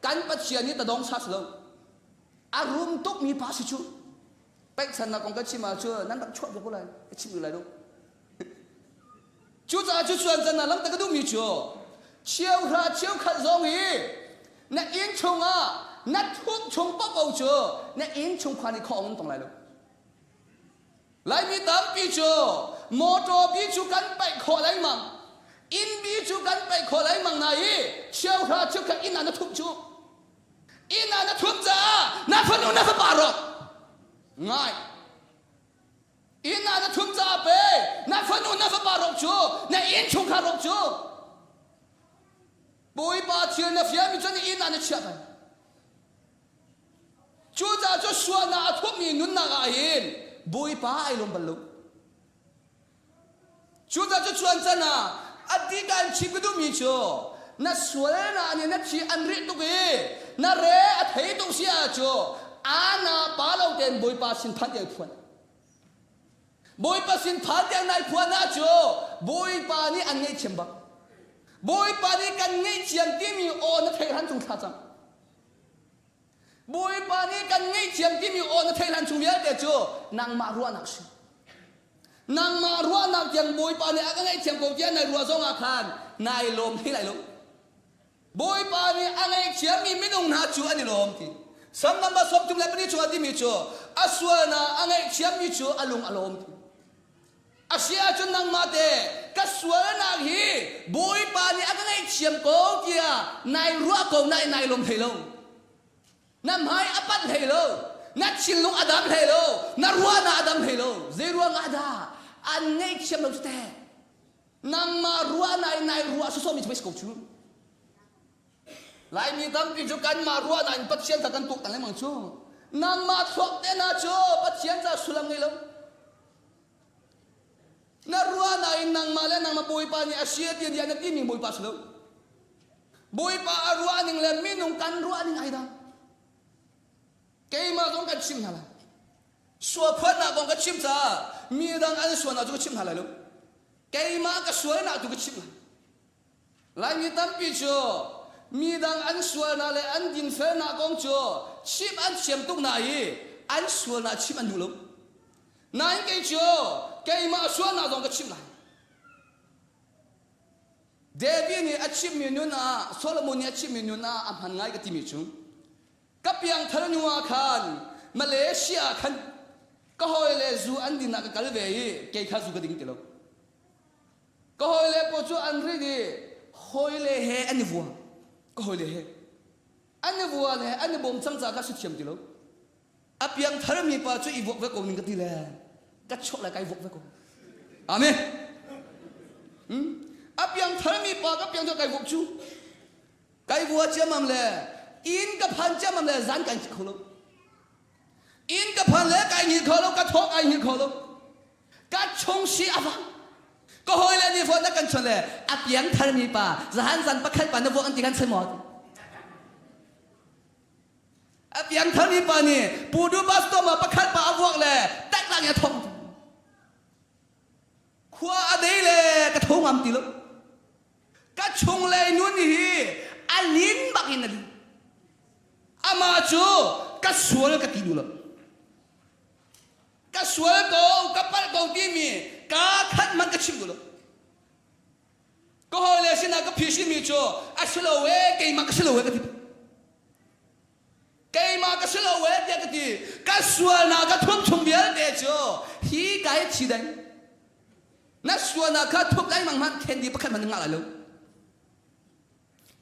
Kan Pathian hi tadong sa si lo. A rum tukmi pa si cu. Pekchannak kong ka chim ahcun nan rak chuah ve ko lai. Ka chim lai lo. Cucaah cu cuan can ah langhter ka duhmi cu cheuhra cheukhat zong hi na inn chungah na thup chung paohpaoh cu na inn chungkhar nih khawh an tong lai lo. Laimi tampi cu motor bi cu kan paih khawh lengmang, inn bi cu kan paih khawh lengmang na i cheuhra cheukhat inn ah na thup cu. Inn ah na thup caah na fanu na fapa rawk ngai. Inn ah na thum caah pe na fanu na fapa rok cu na inn chungkhar rok cu Bawipa thil na fialmi cu na inn ah na chiah lai. Cucaah cu sualnak a thupmi nunnak ah hin Bawipa ai lawm bal lo. Cucaah cu cuan can ah a dika in chim ka duhmi cu na sualnak nih na thi an rih tuk i na re a thei tuk si ah cu ana pa lo tein Bawipa sin phan tiang phuan. Bawipa sin phan tiang nai phuan ah cu Bawipa nih an ngaihthiam bak. Bawipa nih kan ngaihthiam timi aw na theih hlan chung thla cang. Bawipa nih kan ngaihthiam timi aw na theih hlan chung vialte cu nangmah ruahnak si. Nangmah ruahnak tiang Bawipa nih a ka ngaihthiam ko tiah nai ruah zong ah khan nai lawm hlei lai lo. Bawipa nih a ngaihthiammi minung hna cu an i lawm ti. Sam number 34 chungah timi cu a sualnak a ngaihthiammi cu a lung a lawm ti. A si ahcun nangmah te ka sualnak hi Bawipa nih a ka ngaihthiam ko tiah nai ruah ko nain nai lawm hlei lo. Na hmai a panh hlei lo. Na thinlung a dam hlei lo. Na ruahnak a dam hlei lo. Zei ruangah dah? An ngaihthiam lo cu teh. Nangmah ruah nai nai ruah sawsawmi cu pei si ko cu. Laimi tampi cu kanmah ruahnak in Pathian kha kan tuaktan lengmang cu. Nangmah thluak te hna cu Pathian caah sullam ngei lo. Na ruahnak in nangmah le nangmah Bawipa nih a si ti na timi Bawipa si lo. Bawipa a ruah ning le minung kan ruah ning ai dang. Keimah zong kan chim hna lai. Suaphuatnak kong ka chim caah mi dang an sualnak cu ka chim hna lai lo. Keimah ka sualnak tu ka chim lai. Laimi tampi cu midang an sualnak le an dinfelnak kong cu chimh an thiam tuk hna i an sualnak chimh an duh lo. Nain kei cu keimah sualnak zong ka chimh lai. David nih a chimmi nun ah Solomon nih a chimmi nun ah a hman ngai ka timi cu ka piangthar hnu ah khan Malaysia ah khan ka hawile zu an din ah ka kal ve i kei kha zu ka ding ti lo. Ka hawile pawl cu an rit i hawile he an i vua. Ka hawile he. An i vua le an i bawm cang caah ka si thiam ti lo. A piang tharmi pa cu i vuak ve ko ning ka ti le ka chuak lai kai vuak ve ko. Amen. Hmm? A piang tharmi pa ka piang kai vuak cu. Kai vua ciamam le inn ka phan ciamam le zan kai kho lo. Inn ka phan le kai hngilh kho lo, ka thawk ai hngilh kho lo. Ka chung si a vang. Ka hawile nih fawn na kan chawnh le a piang tharmi pa zahan zan pakhat pa na vuak an ti kan chim maw? A piang tharmi pa nih Pudu pastor ma pakhat pa a vuak le tak lang ya thong. Khua a dei le ka tho ngam ti lo. Ka chunglei nun hi a lin bak in a lin. Amah cu ka sual ka ti duh lo. Ka sual ko, ka palh ko timi kaa khat hmanh ka chim duh lo. Ka hawile sinah ka phisimi cu a si lo ee, keimah ka si lo ee ka ti. Keimah ka si lo ee tiah ka ti. Ka sualnak ka thup chung vialte cu hi ka hi thi deng. Na sualnak kha thup lengmang hmanh candy pakhat hmanh na ngah lai lo.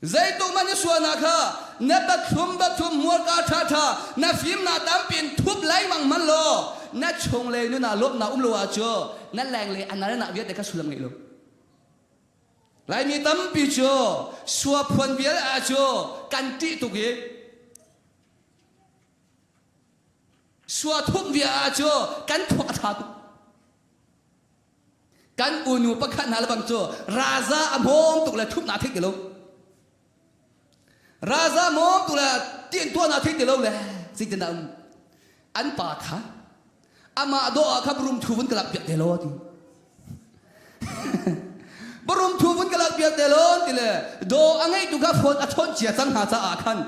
Zeituk man na sualnak kha na pathum pathum hmurka ṭhaṭha na fimnak tampi in thup lengmang hmanh law na chunglei nun ah lawmhnak um lo ahcun na lenglei a nalnak vialte kha sullam ngei lo. Laimi tampi cu suaphuan vial ah cu kan ṭih tuk i sua thup via ah cu kan thluak a ṭha tuk. Kan unu pakhat hna lebang cu raza a hmawm tuk le thupnak theih ti lo. Raza hmawm tuk le tintuahnak theih ti lo le zeitindah um an pa kha amah dawh ah kha burum thu vun ka lak piak te law ti. Burum thu vun ka lak piak te law ti le daw a ngeih tu kha phone a chawnh cia cang hna caah khan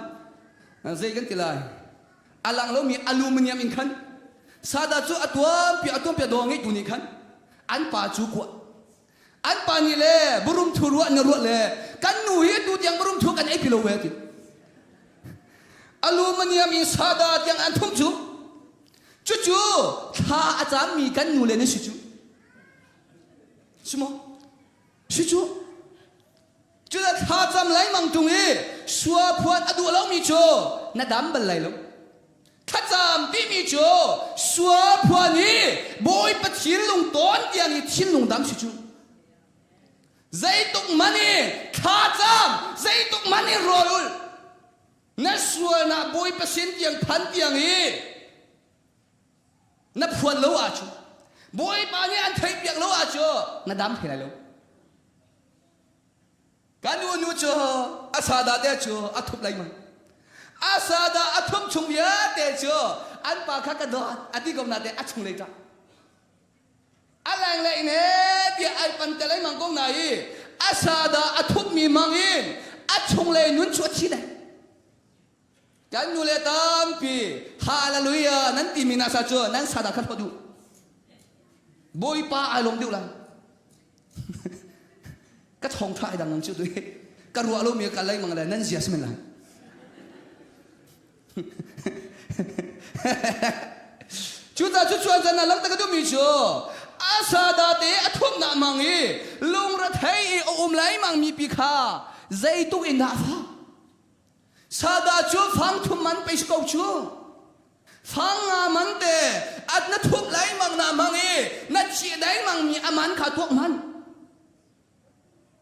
zei kan ti lai a lang lomi aluminium in khan sada cu a tuampi a tuampi a daw ngeitu nih khan an pa cu kuah an pa nih le burum thu ruah na ruah le kan nu hi tu tiang burum thu kan ei pi lo ve ti aluminium in sada tiang an thum cu cucu thla a cammi kan nu le ni si cu si maw si cu Cucu thlacam lengmang ṭung i sua phuan a duh lomi cu na dam bal lai lo. Thlacam timi cu sua phuan i Bawipa thinlung tawn tiang i thinlung dam si cu. Zeituk man i thlacam, zeituk man i rawl ul, na sualnak Bawipa sin tiang phan tiang i na phuan lo ahcun Bawipa nih an theihpiak lo ahcun na dam thai lai lo. Kan unu cu a sada te cu a thup lengmang. A sada a thup chung vialte cu an pa kha ka dawt a ti ko na te a chung lei ṭah. A lenglei in he tiah ai pan te lengmang ko na i a sada a thupmi mang in a chunglei nun cu a thi dai. Kan nu le tampi hallelujah nan timi na sa cu nan sada kha hlawt duh. Bawipa ai lawm deuh lai. Ka thawng ṭha ai dang nang cu tu ka ruah lomi ka lei mang le nan zia si men lai. Cucaah cu cuan can lang ka duhmi cu asada te a thumnak mang i lungrethei i a um lai mang mi pi kha zeituk in dah fa Sada cu fang thum man pei si ko cu. Fang nga man te. At na thup lengmang na hmang i na thih dengmang mi a man kha tuak hmanh.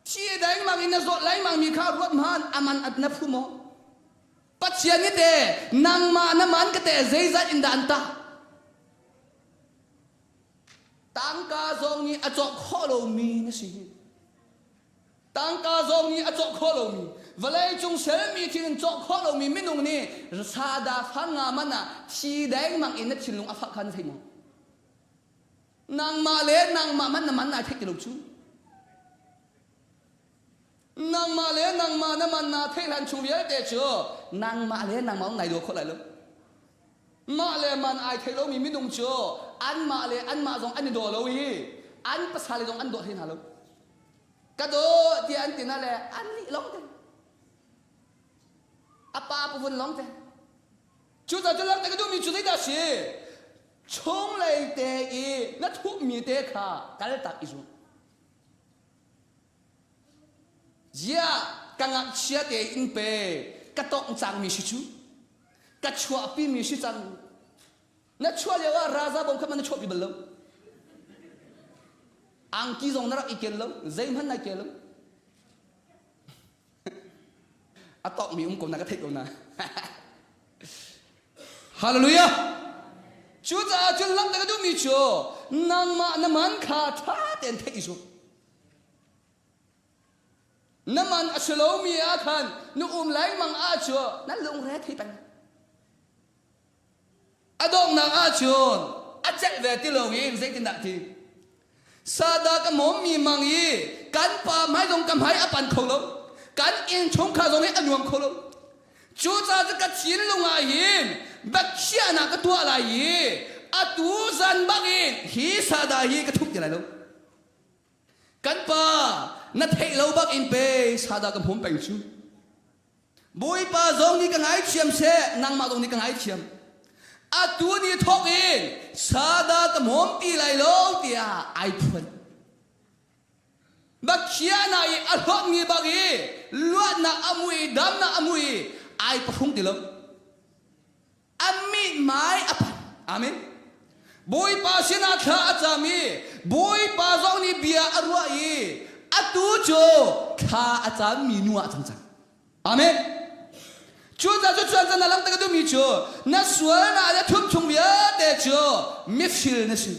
Thi dengmang in na zawt lengmang mi kha ruat hmanh a man at na phu maw? Pathian nih te nangmah na man ka te zeizat in dah an tah? Tangka zong nih a cawk khawh lomi na si hi. Tangka zong nih a cawk khawh lomi, vawleicung sermi thil in cawk khawh lomi minung nih sada fang nga man ah thi dengmang in na thinlung a fah kha na thei maw? Nangmah le nangmah man na man nai theih ti lo cu. Nangmah le nangmah na man naa theih hlan chung vialte cu nangmah le nangmah nai daw khawh lai lo. Mah le man ai thei lomi minung cu anmah le anmah zong an i daw lo i an pasal zong an daw hlei hna lo. Ka daw tiah an ti na le an lih lawng te. A pa puvun lawng te. Cucaah cu langhter ka duhmi cu zeidah a si? Chunglei te i na thuhmi te kha kaltak i zuam. Ziah ka ngakchia te in pe ka tongh cangmi si cu ka chuahpimi si cang. Na chuah lio ah raza bom kha man na chuahpi bal lo. Angki zong na rak i ken lo, zeihmanh nai ken lo. A tawkmi um ko na ka theih ko na. Hallelujah! Cucaah cun langhter ka duhmi cu nangmah na man kha ṭha tein theih i zuam. Na man a si lomi ah khan na um lengmang ahcun na lungre thei peng. A donghnak ahcun a celh ve ti loin zeitindah ti? Sada ka mawmmi mang i kan pa hmai zong ka hmai a pan kho lo. Kan innchungkhar zong hi a nuam kho lo. Cucaah cu ka thinlung ah hin biakhiahnak ka tuah lai i atu zan bangin hi sada hi ka thup ti lai lo. Kan pa na theih lo bak in pe sada ka hmawm peng cu. Bawipa zong nih ka ngaithiam seh, nangmah zong nih ka ngaithiam. Atu ni thawk in sada ka hmawm ti lai lo tiah ai phuan. Bakhiahnak i a hlawtmi bak i luatnak a mui i damnak a mui i ai pahrung ti lo. A mihmai a phan. Amen. Bawipa sinah thla a cam i Bawipa zong nih bia a ruah i atu cu thla a cammi nu ah a cang cang. Amen. Cucaah cu cuan can a langhter ka duhmi cu na sualnak le thum chung vialte cu mifil na si.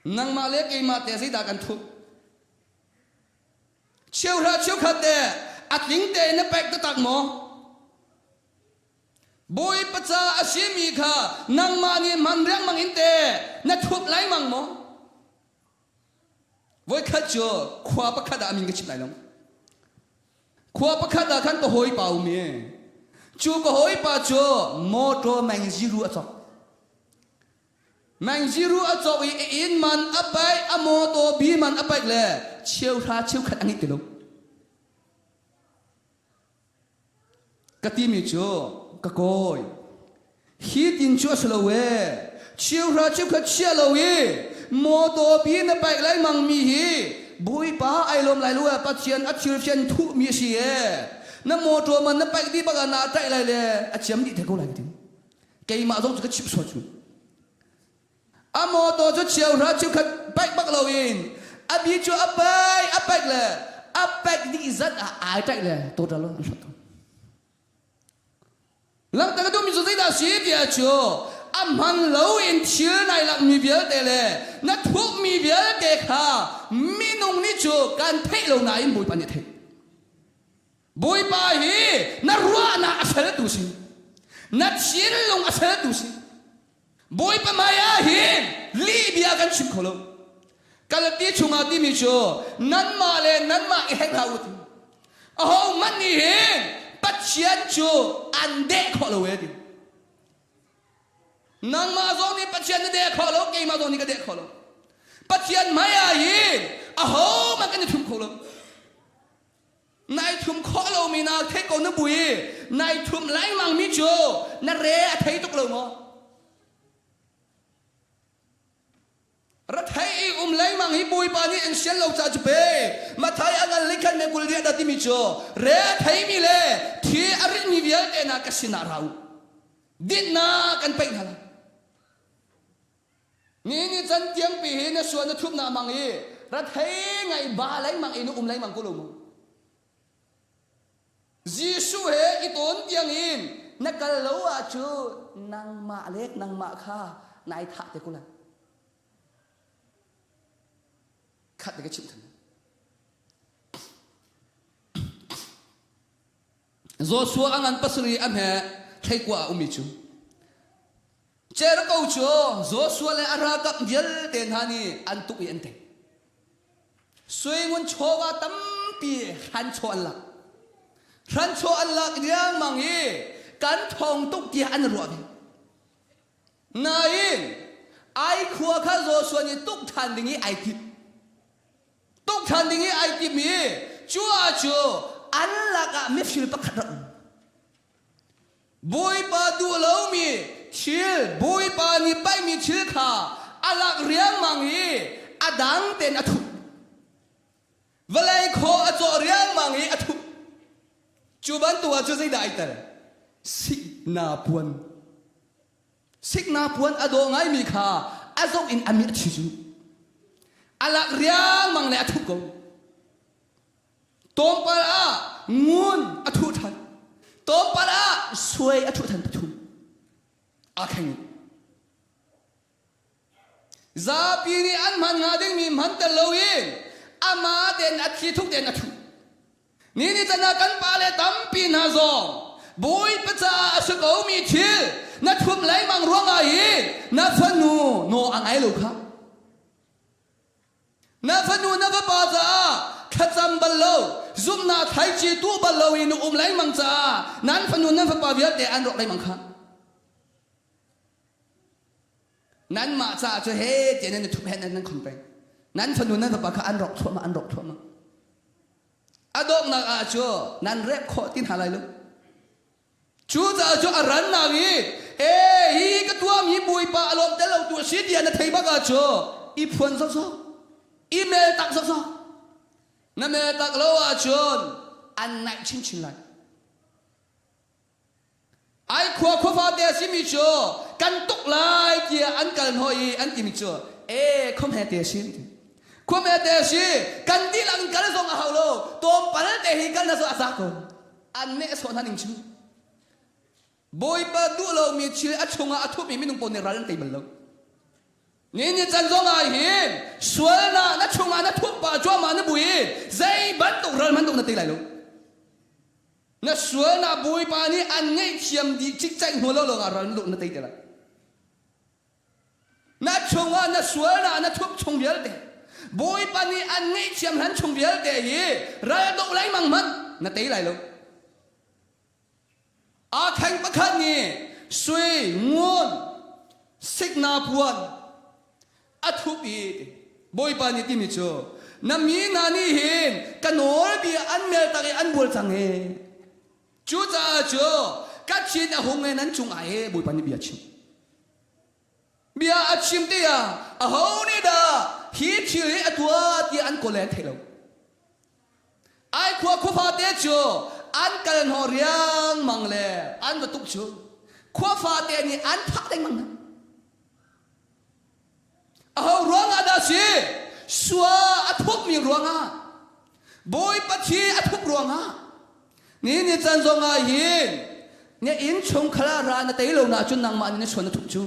Nangmah le keimah te zeidah kan thup? Cheuhra cheukhat te a tling tein na pek taktak maw? Bawipa ca a simi kha nangmah nih hman riangmang in te na thup lengmang maw? Voikhat cu khua pakhat ah a min ka chim lai lo. Khua pakhat ah khan ka hawipa um i cu ka hawipa cu motor mengziru a cawk. Mengziru a cawk i a inn man a paih, a motor bi man a paih le cheuhra cheukhat a ngeih ti lo. Ka timi cu ka kawi. Hi tin cu a si lo ee. Cheuhra cheukhat chia lo i motor bi na paih lengmang mi hi Bawipa ai lawm lai lo ee Pathian a thilfian thuhmi a si ee. Na motor man na paih dih bak ah naa ṭaih lai le a ciam dih te ko lai ka ti. Keimah zong cu ka chimh sual cu. A mawtaw cu cheuhra cheukhat paih bak loin a bi cu a paih a paih le a paih dih zat ah ai ṭaih le total an hlat. Langhter ka duhmi cu zeidah a si tiah cu a hman loin thil nai lakmi vialte le na thuhmi vialte kha minung nih cu kan theih lo nain Bawipa nih a theih. Bawipa hi na ruahnak a feltu si. Na thinlung a feltu si. Bawipa hmai ah hin lih bia kan chim kho lo. Kalati chungah timi cu nanmah le nanmah i heng hlah u ti. Aho hmanh nih hin Pathian cu an deh khawh lo e ti. Nangmah zong nih Pathian na deh khawh lo, keimah zong nih ka deh khawh lo. Pathian hmai ah hin aho hmanh kan i thum kho lo. Nai thum khawh lomi na theih ko na bui nai thum lengmang mi cu na re a thei tuk lo maw? Rathei i um lengmang hi Bawipa nih an sian lo ca cu pe Mathai a ngal likhan me kul riah dah timi cu re a theimi le thi a ritmi vialte hna ka sinah ra u. Dinnak kan peih hna lai. Ni ni can tiangpi hi na sual na thup na mang i rathei ngai ba lengmang i na um lengmang ko lo maw? Jesuh he i tawn tiang in na kal lo ahcun nangmah le nangmah kha nai thah te ko lai. Khat ka chimh than. Joshua a ngan pasarih a hme thleikua a ummi cu Jericho cu Joshua le a ralkap vialte hna nih an tuk i an tei. Suingun chawva tampi hranchaw an lak. Hranchaw an lak riangmang i kan thawng tuk tiah an ruah ve. Nain ai khua kha Joshua nih tuk ṭhan ding i ai timh. Tuk ṭhan ding i ai tim i cu ah cu an lakah mifir pakhat rak um. Bawipa duh lomi thil, Bawipa nih paihmi thil kha a lak riangmang i a dang tein a thup. Vawlei khaw a cawh riangmang i a thup. Cu bantuk ah cu zeidah ai tel? Sikna puan. Sikna puan a daw ngaimi kha a zoh in a mit a thi cu. A lak riangmang le a thup ko. Tlawmpal ah ngun a thuh ṭhan. Tlawmpal ah suai a thuh ṭhan pathum. Aa kheng i. Zapi nih an hman hnga dingmi hman tel loin amah tein a thi thuk tein a thuh. Ni ni can ah kan pale tampi hna zong Bawipa caah a si komi thil na thum lengmang ruangah hin na fanu naw a ngai lo kha. Na fanu na fapa caah thlacam bal lo, zumhnak thlaici tuh bal lo i na um lengmang caah nan fanu nan fapa vialte an rawk lengmang kha. Nanmah caah cu he tiah nan i thup he nan nan khon peng. Nan fanu nan fapa kha an rawk thluahmah an rawk thluahmah. A donghnak ah cu nan rep khawh ti hna lai lo. Cucaah cu a rannak i e hi ka tuahmi Bawipa a lawm tel lo tu a si tiah na thei bak ah cu i phuan sawsawh i mel tak sawsawh na mel tak lo ahcun an naih chinchin lai. Ai khua khuafa te a simi cu kan tuk lai tiah an kal hnawh i an timi cu e khuamhe te a si khuamhe te a si kan dihlak in kal zong a hau lo tlawmpal te hi kal na cu a za ko an nehsawh hna ning cu Bawipa duh lomi thil a chungah a thupmi minung pawl nih ral an tei bal lo ni ni can zong ah hin sualnak na chungah na thup pah cuahmah na bui i zei bantuk ral hmanh na tei lai lo na sualnak Bawipa nih an ngaihthiam dih cikcaih hnu lo lawngah ral na tei te lai Na chungah na sualnak na thup chung vialte Bawipa nih an ngaihthiam hlan chung vialte hi ral doh lengmang hmanh na tei lai lo. Aa kheng pakhat nih sui, ngun, sikna puan a thup i Bawipa nih timi cu na mi hna nih hin ka nawlbia an mel tak i an bual cang hi. Cucaah cu ka thin a hung i nan cungah he Bawipa nih bia a chim. Bia a chim tiah aho nih dah hi thil hi a tuah tiah an kawl le an thei lo. Ai khua khuafate cu an kal hnawh riangmang le an va tuk cu khuafate nih an thah lengmang hna. Aho ruangah dah si? Sua a thukmi ruangah Bawipa thi a thuk ruangah ni ni can zongah hin na inn chungkhar ah ra na tei lo na cun nangmah nih na suan na thup cu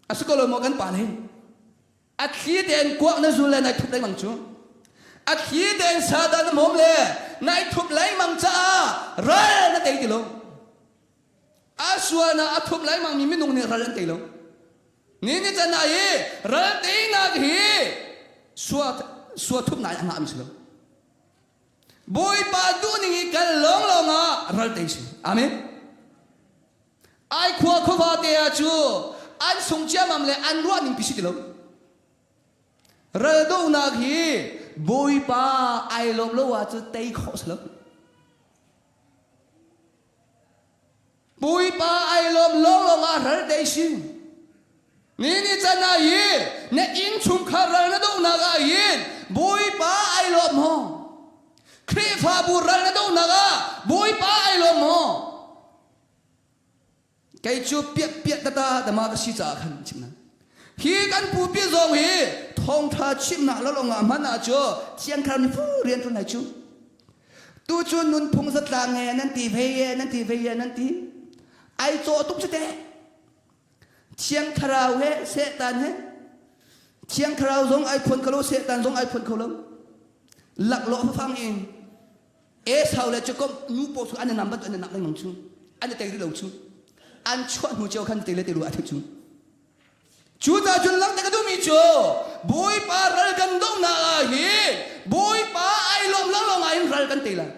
a si ko lo maw kan pa le a thli tein kuak na zul le nai thup lengmang cu a thli tein sada na hmawm le nai thup lengmang caah ral na tei ti lo a sual ah a thup lengmang mi minung nih ral an tei lo ni ni can ah hi ral teinak hi sua sua thup nai a ngah mi si lo Bawipa duhning i kal lawnglawng ah ral tei si. Amen. Ai khua khuava te ah cu an sung ciamam le an ruah ning pi si ti lo. Ral dohnak hi Bawipa ai lawm lo ah cu tei khawh si lo. Bawipa ai lawm lawnglawng ah ral tei si. Ni ni can ah hin na innchungkhar ral na dohnak ah hin Bawipa ai lawm maw? Khrihfabu ral na dohnak ah Bawipa ai lawm maw? Kei cu piah piah tata dama ka si caah khan chim na. Hi kan pupi zong hi thawngtha chimnak lawlong ah hman ah cu thiang thlarau nih fu rian ṭuan lai cu. Tu cu nunphung zatlang he nan ti ve ye nan ti ve ye nan ti. Ai cawh tuk cu teh. Thiang thlarau he Satan he Thiang thlarau zong ai phuan kho lo Satan zong ai phuan kho lo. Laklawh fafang in Esau le Jakob nu pawl cu an i nam bantuk an i nak lengmang cu an i tei rih lo cu an chuah hnu cio khan tei le tei lo a theih cu cu ca cun langhter ka duhmi cu Bawipa ral kan dohnak ah hin Bawipa ai lawm lawnglawng ah hin ral kan tei lai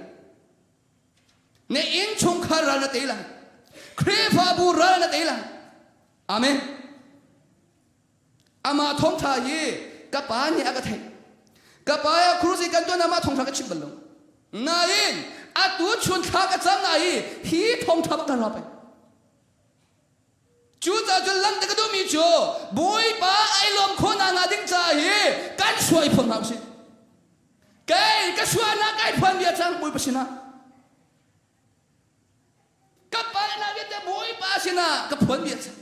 na innchungkhar ral na tei lai Khrihfabu ral na tei lai Amen Amah thawngṭha hi ka pa nih a ka theih. Ka pa ah khurusi kan tuan amah thawngṭha ka chim bal lo. Nain atu chun thla ka cam na i hi thawngṭha bak ka ra peng. Cucaah cun langhter ka duhmi cu Bawipa ai lawm khawh nak hnga ding caah hi kan suai phuan hna usih. Kei ka sualnak kai phuan bia cang Bawipa sinah. Ka palhnak vialte Bawipa sinah ka phuan bia cang.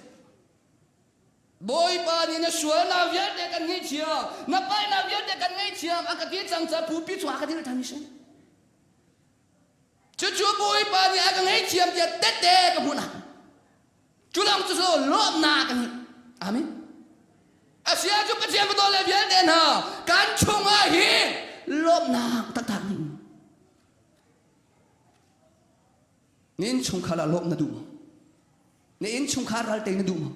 Bawipa nih na sualnak vialte kan ngaihthiam, na palhnak vialte kan ngaihthiam a ka ti cang caah pupi chungah ka dir ṭhan si. Cucu Bawipa nih a ka ngaihthiam tiah tette ka hmuh nak. Cu lawng cu lawmhnak ka ngei. Amen. Asia cu Pathian fataw le vialte hna kan chungah hi lawmhnak taktak nih Na innchungkhar ah lawmh na duh maw? Na innchungkhar ral tei na duh maw?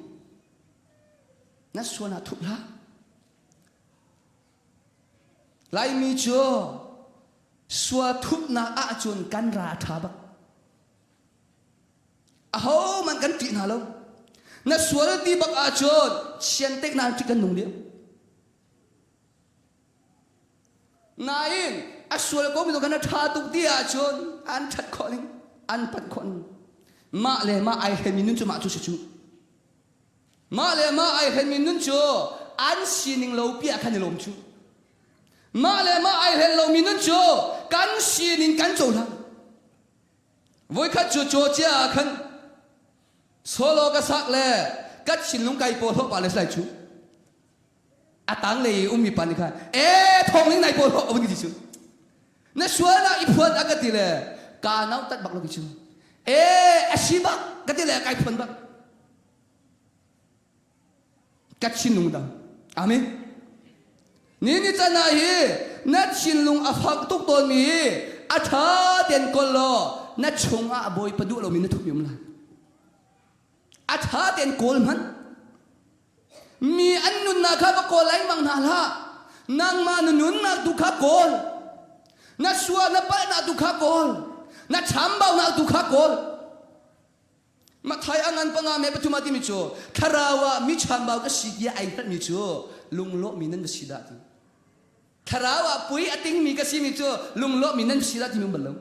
Na sual ah thup hlah. Laimi cu sual thupnak ahcun kan ra a ṭha bak. Ahohmanh kan ṭih hna lo. Na sual ti bak ahcun chianteihnak ṭih kan nung lio. Nain a sual ko mi khan a ṭha tuk ti ahcun an ṭhat khawh ning an panh khawh ning mah le mah ai hlenmi nun cu mah cu si cu mah le mah ai hlenmi nun cu an sining lo pi ah khan i lawm cu mah le mah ai hlen lomi nun cu kan sining kan cohlang voikhat cu Georgia ah khan solo ka sak le ka thinlung kai paw hlawh pa le sai cu a tanglei i ummi pa nih khan e thong ning nai pawl a vun ti cu na sualnak i phuan a ka ti le ka nau tat bak lo ki cu e a si bak ka ti le kai phuan bak ka thinlung dang amen ni ni can ah hi na thinlung a fak tuk tawn mi hi a tha ten kol law na chungah bawipa duh lomi na thup mi um lai a ṭha tein kawl hmanh mi an nunnak kha va kawl lengmang hna hlah nangmah na nunnak tu kha kawl na sual na palhnak tu kha kawl na chambaunak tu kha kawl Mathai a ngan panga me pathum ah timi cu thlarau ah mi chambau ka si tiah ai hngalhmi cu lunglawhmi nan va si dah ti thlarau ah pui a tingmi ka simi cu lunglawhmi nan si dah timi um bal lo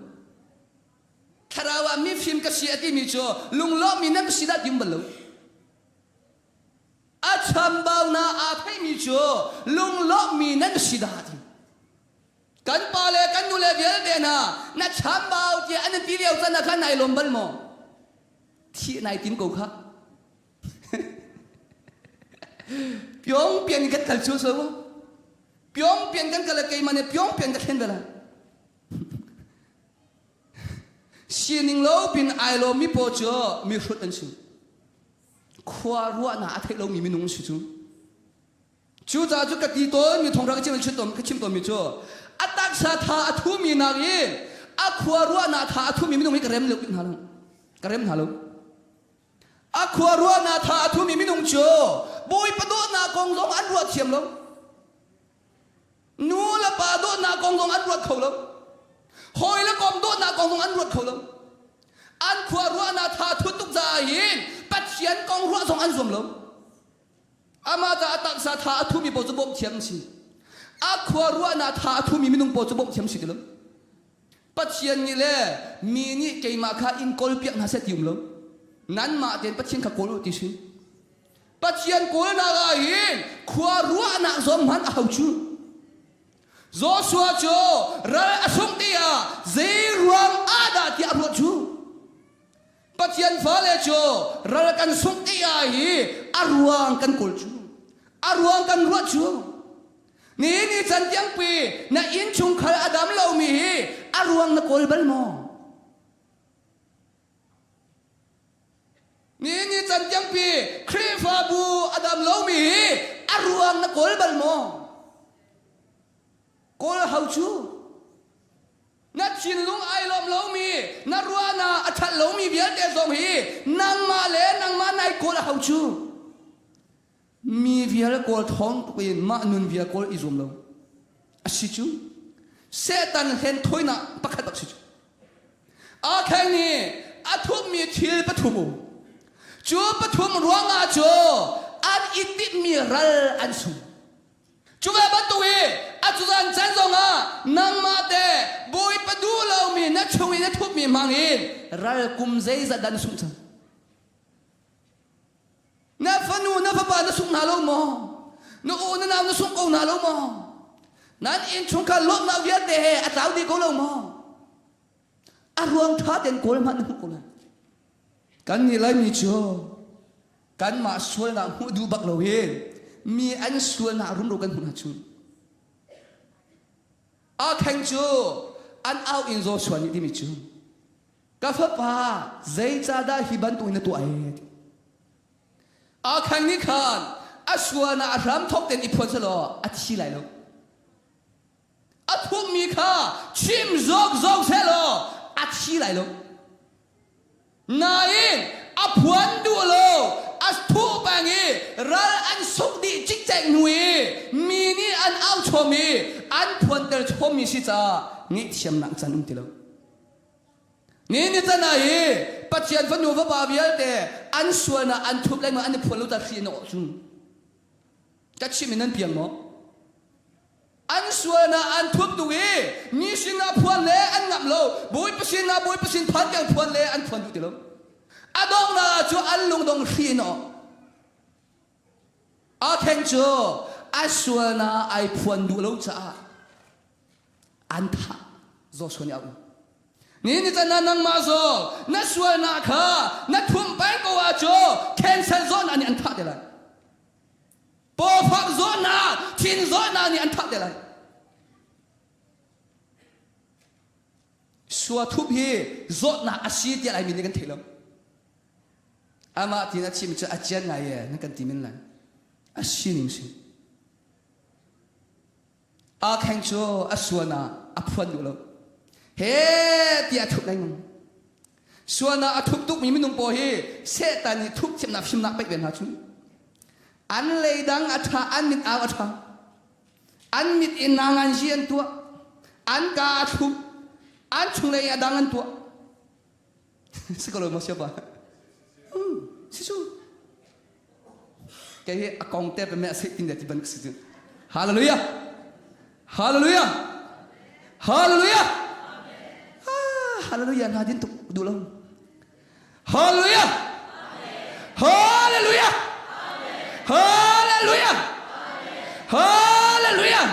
Thlarau ah mifim ka si a timi cu lunglawmmi nan si dah ti um bal lo. A chambaunak aa theimi cu lunglawmmi nan si dah ti. Kan pa le kan nu le vialte hna na chambau tiah an ti lio can ah khan nai lawm bal maw? Thih nai tim ko kha. Pyong pian kan kal chu so Pyong pian kan kal keimah nih pyong pian ka thlen ve lai. Sining lo pin ai lomi paw cu mihrut an si. Khua ruahnak a theih lomi minung si cu. Cucaah cu ka ti tawn mi thawngṭha ka chim chim tawn ka chim tawnmi cu a taksa tha a thumi nak in a khua ruahnak tha a thumi minung hi ka rem lo hna lo. Ka rem hna lo. A khua ruahnak tha a thumi minung cu Bawipa dawtnak kong zong an ruah thiam lo. Nu le pa dawtnak kong zong an ruat kho lo. Hawi le kom dawtnak kong zong an ruat kho lo. An khua ruahnak tha thut tuk caah hin Pathian kong ruah zong an zuam lo. Amah ca a taksa tha a thumi pawl cu bawmh thiam si. A khua ruahnak tha a thumi minung pawl cu bawmh thiam si ti lo. Pathian nih le mi nih keimah kha in kawlpiak hna seh ti um lo. Nanmah tein Pathian kha kawl u ti si. Pathian kawlnak ah hin khua ruahnak zong hmanh a hau cu. Joshua cu ral a sungh ti ah zei ruang ah dah tiah a ruah cu. Pathian fale cu ral kan sungh ti ah hi a ruang kan kawl cu. A ruang kan ruah cu. Ni ni can tiangpi na innchungkhar a dam lomi hi a ruang na kawl bal maw? Ni ni can tiangpi Khrihfabu a dam lomi hi a ruang na kawl bal maw? Kawl hau cu. Na thinlung ai lawm lomi, na ruahnak a ṭhat lomi vialte zong hi nangmah le nangmah nai kawl a hau cu. Mi vial kawl thawng tuk in mah nun vial kawl i zuam lo. A si cu. Satan hlen thawinak pakhat bak si cu. Aa kheng i a thupmi thil pathum um. Cu pathum ruangah cu an i timhmi ral an sung. Cu ve bantuk i a cuzan can zongah nangmah te Bawipa duh lomi na chung i na thupmi hmang in ral kum zeizat dah na sungh cang? Na fanu na fapa na sungh hna lo maw? Na u na nau na sungh ko hna lo maw? Nan innchungkhar lawmhnak vialte he a tlau dih ko lo maw? A ruang ṭha tein kawl hmanh na hmuh ko lai. Kan nih Laimi cu kanmah sualnak hmuh duh bak lo hin mi an sualnak rumro kan hmuh hna chung. A kheng cu an au in Joshua nih timi cu Ka fapa, zeicahdah hi bantukin na tuah hi? Akhan nih khan a sualnak a hram thawk tein i phuan selaw a thi lai lo. A thukmi kha chim zawk selaw a thi lai lo. Nain a phuan duh lo, a thuh peng i ral an suk dih cikcek hnu i mi nih an au chom i an phuanter chommi si caah ngaihthiamnak can um ti lo. Ni ni can ah hi Pathian fanu fapa vialte an sualnak an thup lengmang an i phuan lo ta thli in awh cu. Ka chim in nan piang maw? An sualnak an thup tuk i mi sinah phuan le an ngamh lo. Bawipa sinah Bawipa sin phan tiang phuan le an phuan duh ti lo. A donghnak ah cu an lungdong hri in awh. A theng cu a sualnak ai phuan duh lo caah an thah Joshua nih a um ni ni can ah nangmah zaw na sualnak kha na thumh peng ko ahcun cancer zawtnak nih an thah te lai pawfak zawtnak thin zawtnak nih an thah te lai sua thup hi zawtnak a si tiah Laimi nih kan thei lo amah tin a chim cu a cian ngai e na kan ti men lai a sining si Aa kheng cu a suan ah a phuan duh lo. He tiah a thup lengmang. Suan ah a thup tukmi minung pawl hi Satan nih thup thiamnak fimnak pek ve hna cu. An leidang a ṭha, an mit au a ṭha. An mit in nanganzi an tuah. An ka a thlum. An chunglei a dang an tuah. Si ko lo maw siapa? Si cu. Kei hi a kong te pe me a seh tin ti ban si Hallelujah. Hallelujah. Hallelujah. Ah, hallelujah na din tuk duh lo. Hallelujah. Hallelujah. Hallelujah. Hallelujah.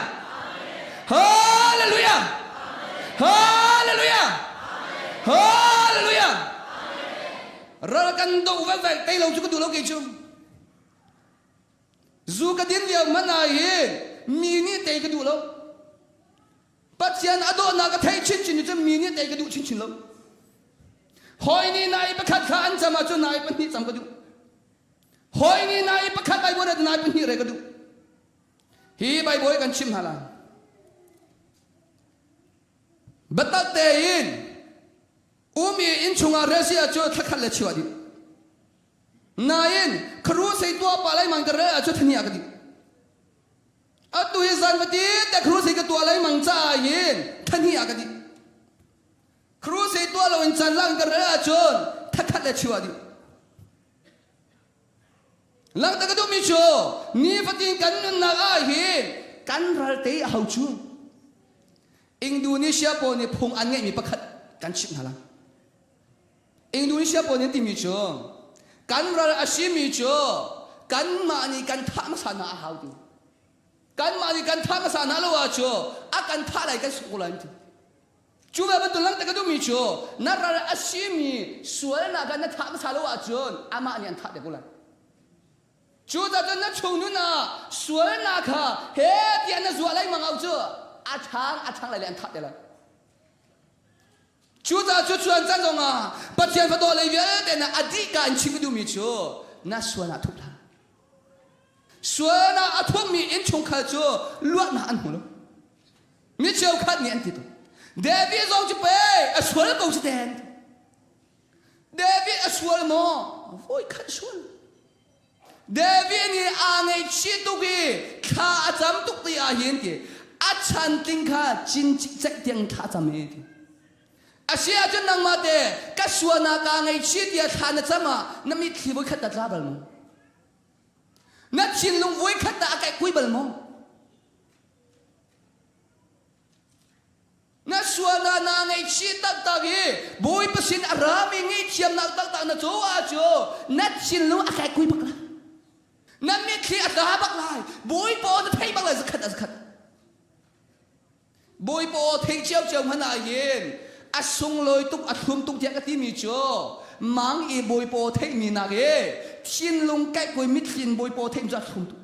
Hallelujah. Hallelujah. Hallelujah. Ral kan doh veve tei lo cu ka duh lo kei cu. Zu ka din lio hmanh ah hin mi nih tei ka duh lo. Pathian a dawtnak ka theih chinchin cun mi nih tei ka duh chinchin lo. Hawi nih nai pakhat kha an cam ahcun nai pahnih cam ka duh. Hawi nih nai pakhat ai buat nai pahnih re ka duh. Hi Bible kan chim hna lai. Biatak tein um i innchung ah rel si ahcun thlakhat le chiu ah dih. Nain kharu sei tuah pah lengmang ka rel ahcun thani ah ka dih. Atu hi zan fati te kharu sei ka tuah lengmang caah hin thani ah ka dih. Kharu sei tuah loin can lang ka rel ahcun thlakhat le chiu ah dih. Langhter ka duhmi cu nifatin kan nunnak ah hin kan ral te a ho cu Indonesia pawl nih phung an ngeihmi pakhat kan chimh hna lai. Indonesia pawl nih an timi cu kan ral a simi cu kanmah nih kan thah hmasa hna a hau ti. Kanmah nih kan thah hmasa hna lo ahcun a kan thah lai kan suk ko lai an ti. Cu ve bantuk langhter ka duhmi cu na ral a simi sualnak ah na thah hmasa lo ahcun amah nih an thah te ko lai. Cu cun na chung nun ah sualnak kha he tiah na zuah lengmang au cu a ṭhang a ṭhang lai le an thah te lai. Cucaah cu cuan can zongah Pathian fadaw lei vialte na a dih ka in chim ka duhmi cu na sual ah thup hlah. Sualnak a thupmi innchungkhar cu luatnak an hmu lo. Mi cheukhat nih an ti tawn. David zong cu pei a sual ko si ten. David a sual maw? Voi khat sual. David nih aa ngaihchih tuk i thla a cam tuk ti ah hin ti a chantling kha cin cikcek tiang thla a cam e ti. A si ahcun nangmah te ka sualnak kaa ngaihchih tiah thla na cam ah na mitthli voi khat na tla bal maw? Na thinlung voi khat dah a kaih kui bal maw? Na sualnak naa ngaihchih taktak i Bawipa sin a rami ngaihthiamnak taktak na co ahcun na thinlung a kaikui bak lai. Na mitthli a tla bak lai. Bawipa aw na theih bak lai zakhat a zakhat. Bawipa aw theih ciocio hmanh ah hin a sunglawi tuk a thlum tuk tiah ka timi cu mang i Bawipa aw theihmi nak i thinlung kaikui mitthli in Bawipa aw theihmi cu a thlum tuk.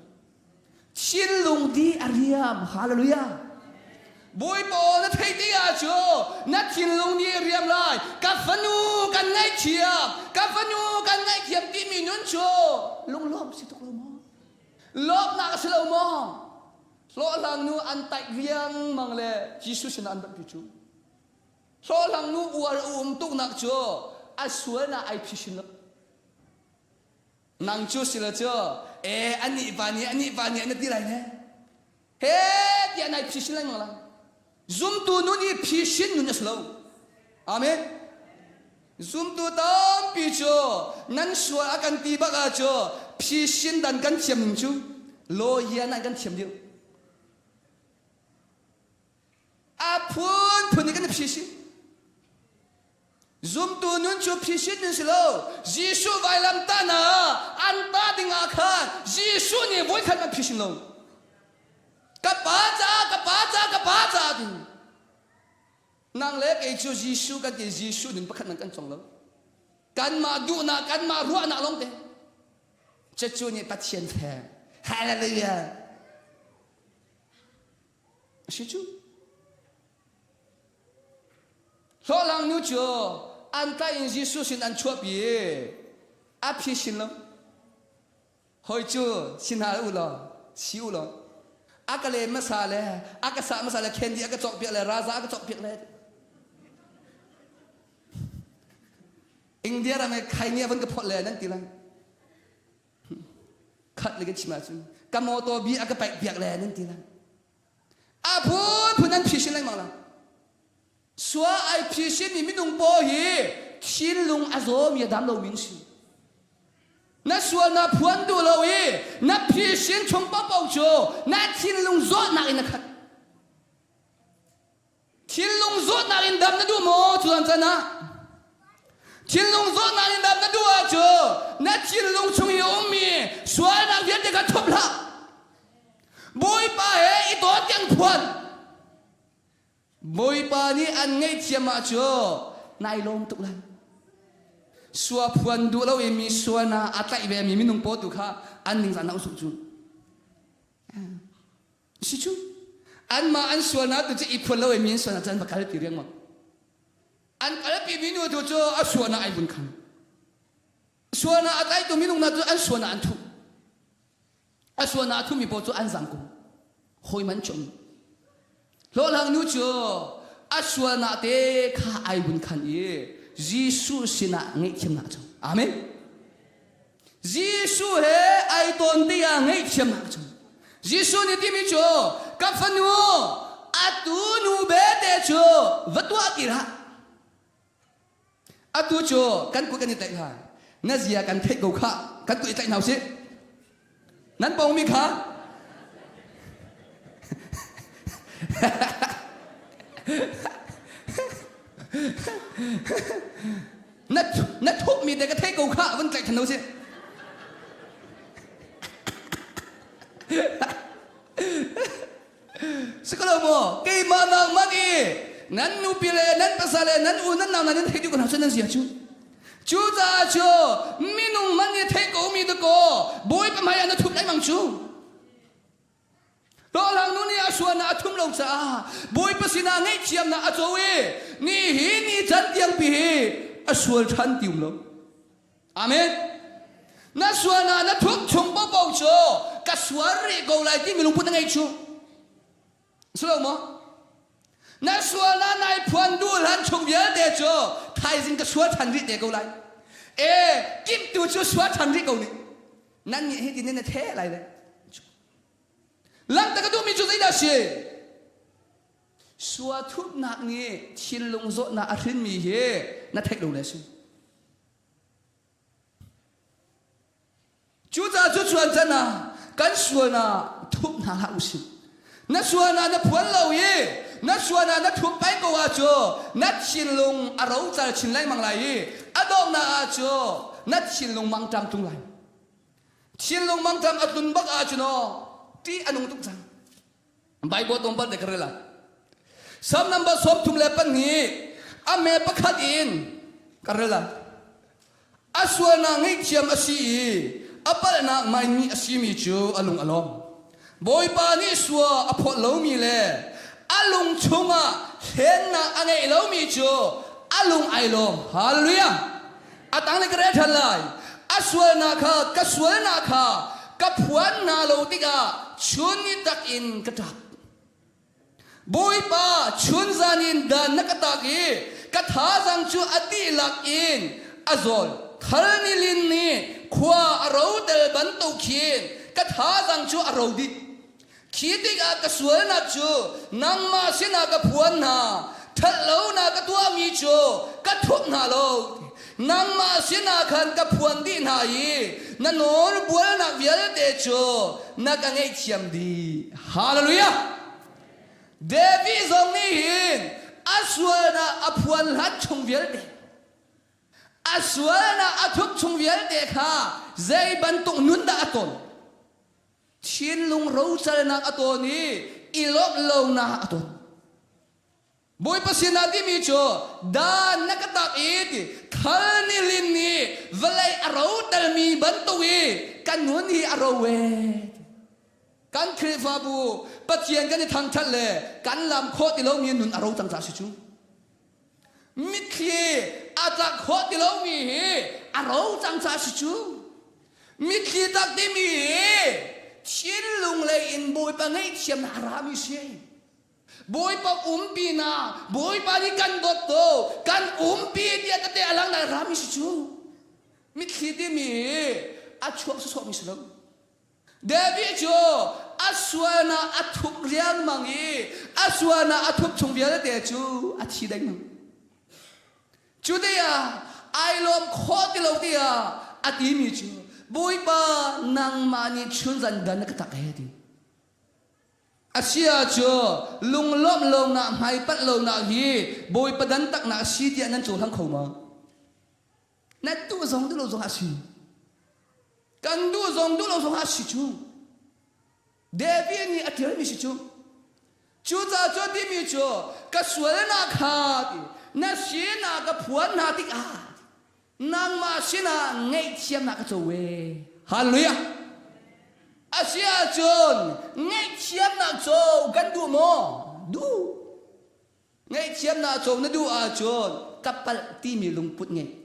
Thinlung di a riam. Hallelujah. Bawipa aw na theih ti ahcun na thinlung nih a riam lai. Ka fanu kan ngaihthiam, ka fanu kan ngaihthiam timi nun cu lunglawm si tuk lo maw? Lawmhnak a si lo maw? Hlawhhlang nu an taih riangmang le Jesuh sinah an ratpi cu. Hlawhhlang nu uar a um tuknak cu a sualnak ai phisin lo. Nang cu si lo cu e anih pa nih anih pa nih na ti lai ne. He tiah nai phisin lengmang lai. Zumtu nun i phisin nun a si lo. Amen. Zumtu tampi cu nan sual a kan ti bak ah cu phisin dan kan thiam ning cu lawyer nan kan thiam dih. A phunphun in kan i phisin. Zumtu nun cu phisin nun si lo. Jesuh vailamtah ah an tah ding ah khan Jesuh nih voikhat an phisin lo. Ka pa caah, ka pa caah, ka pa caah ti. Nang le kei cu Jesuh kan ti Jesuh nun pakhat man kan cong lo. Kanmah duhnak, kanmah ruahnak lawng te. Cucu nih Pathian fe. Hallelujah. Si cu. Hlawhhlang nu cu an tlaih in Jesuh sin an chuahpi i a phisin lo. Hawi cu si hna u law, si u law, a ka len hmasa le a ka sah hmasa le candy a ka cawkpiak le raza a ka cawkpiak le India ram i khaini a vun ka phawt le nan ti lai. Khat le kan chim ahcun ka motor bi a ka paih piak le nan ti lai. A phunphun an phisin lengmang la. Sua ai phisin mi minung paw hi thinlung a zawmi a dam lomi an si. Na sual na phuan duh lo i na phisin chung paohpaoh cu na thinlung zawtnak in a khat. Thinlung zawtnak in dam na duh maw cu an can ah? Thinlung zawtnak in dam na duh ahcun na thinlung chung i a ummi sualnak vialte kha thup hlah. Bawipa he i tawn tiang phuan. Bawipa nih an ngaihthiam ahcun nai lawm tuk lai. Sua phuan duh lo i mi sualnak a tlaih ve mi minung pawl tu kha an ningzah na usuk cu. Si cu. Anmah an sualnak tu cu i phuan lo i mi an sualnak cu an va kalpi riangmang. An kalpi mi nu tu cu a sualnak ai vun khang. Sualnak a tlaitu minung hna cu an sualnak an thuh. A sualnak a thumi pawl cu an zang ko. Hawi man chung. Hlawhhlang nu cu a sualnak te kha ai vun khan i Jesuh sinah ngaihthiamnak a co. Amen. Jesuh he ai tawn te ah ngaihthiamnak a co. Jesuh nih timi cu ka fanu atu nu bete cu va tuah ti hlah. Atu cu kan kut kan i tlaih hna. Na zia kan theih ko khah. Kan kut i tlaih hna usih. Nan pongmi kha na na thupmi te ka theih ko khah vun tlaih than usih. Si ko lo maw? Keimah nangmah i. Nan nupi le nan pasal le nan u nan nau nan in theih dih ko hna cu nan zia cu. Cucaah cu minung man i theih ko mi dakaw Bawipa hmai ah na thup lengmang cu. Hlawhhlang nu nih a sualnak a thum lo caah Bawipa sinah ngaihthiamnak a co i ni hi ni can tiangpi hi a sual ṭhan ti um lo. Amen. Na sualnak na thup chung paohpaoh cu ka sual rih ko lai timi lungput na ngei cu. Si lo maw? Na sualnak nai phuan duh hlan chung vialte cu thaizing ka sual ṭhan rih te ko lai. E, kimtu cu sual ṭhan rih ko nih. Nan nih hi tin na the lai le. Langhter ka duhmi cu zeidah a si? Sua thupnak nih thinlung zawtnak a hrinmi hi na theih lo le a si. Cucaah cu chuan can ah kan sualnak thup hna hlah usih. Na sualnak na phuan lo i na sualnak na thup peng ko ahcun na thinlung a rocar chin lengmang lai i a donghnak ah cu na thinlung mangṭam tlung lai. Thinlung mangṭam a tlun bak ahcun aw ṭih a nung tuk cang. Bible tlawmpal te ka rel ah. Psalm number 32 a me pakhat in ka rel ah. A sualnak ngaihthiam a si i a palhnak maimi a simi cu a lung a lawm. Bawipa nih sua a phawt lomi le a lung chungah hlennak a ngeih lomi cu a lung ai lawm. Hallelujah! A tanglei ka rel ṭhan lai. A sualnak kha ka sualnak kha ka phuan hna lo tikah chun ni tak in ka ṭap. Bawipa chunzan in dan na ka tak i ka thazang cu a dihlak in a zawl. Thal nilin nih khua a rotel bantuk khin ka thazang cu a ro dih. Khi tikah ka sualnak cu nangmah sinah ka phuan hna, ṭhatlonak ka tuahmi cu ka thup hna lo. Nangmah sinah khan ka phuan dih hna i na nawlbualnak vialte cu na ka ngaihthiam dih. Hallelujah! David zong nih hin a sualnak a phuan hlan chung vialte a sualnak a thup chung vialte kha zei bantuk nun dah a ton? Thinlung rocalnak a ton i i lawmh lonak a ton. Bawipa sinah timi cu dan na ka tak i ti thal ni lin nih vawlei a rotelmi bantuk i kan nun hi a ro e. Kan Khrihfabu Pathian kan i thangṭhat le kan lam khawh ti lomi nun a ro cang caah si cu. Mitthli a tlak khawh ti lomi hi a ro cang caah si cu. Mitthli tlak timi hi thinlung lei in Bawipa ngaihthiamnak a rami si. Bawipa umpi na Bawipa nih kan dawt to kan umpi tiah tete a lang lai rami si cu mitthli timi hi a chuak sawsawhmi si lo David cu a sualnak a thup riangmang i a sualnak a thup chung vialte cu a thi dengmang cu tiah ai lawm khawh ti lo tiah a timi cu Bawipa nangmah nih chunzan dan na ka tak he ti Asia cu lunglawmh lonak hmaipanh lonak hi Bawipa dantaknak a si tiah nan cohlang kho maw? Na duh zong duh lo zong a si. Kan duh zong duh lo zong a si cu. David nih a ṭialmi si cu. Cucaah cu timi cu ka sualnak kha ti na sinah ka phuan hna tikah nangmah sinah ngaihthiamnak ka co ve. Hallelujah! A si ahcun ngaihthiamnak co kan duh maw? Duh. Ngaihthiamnak co na duh ahcun ka palh timi lungput ngei.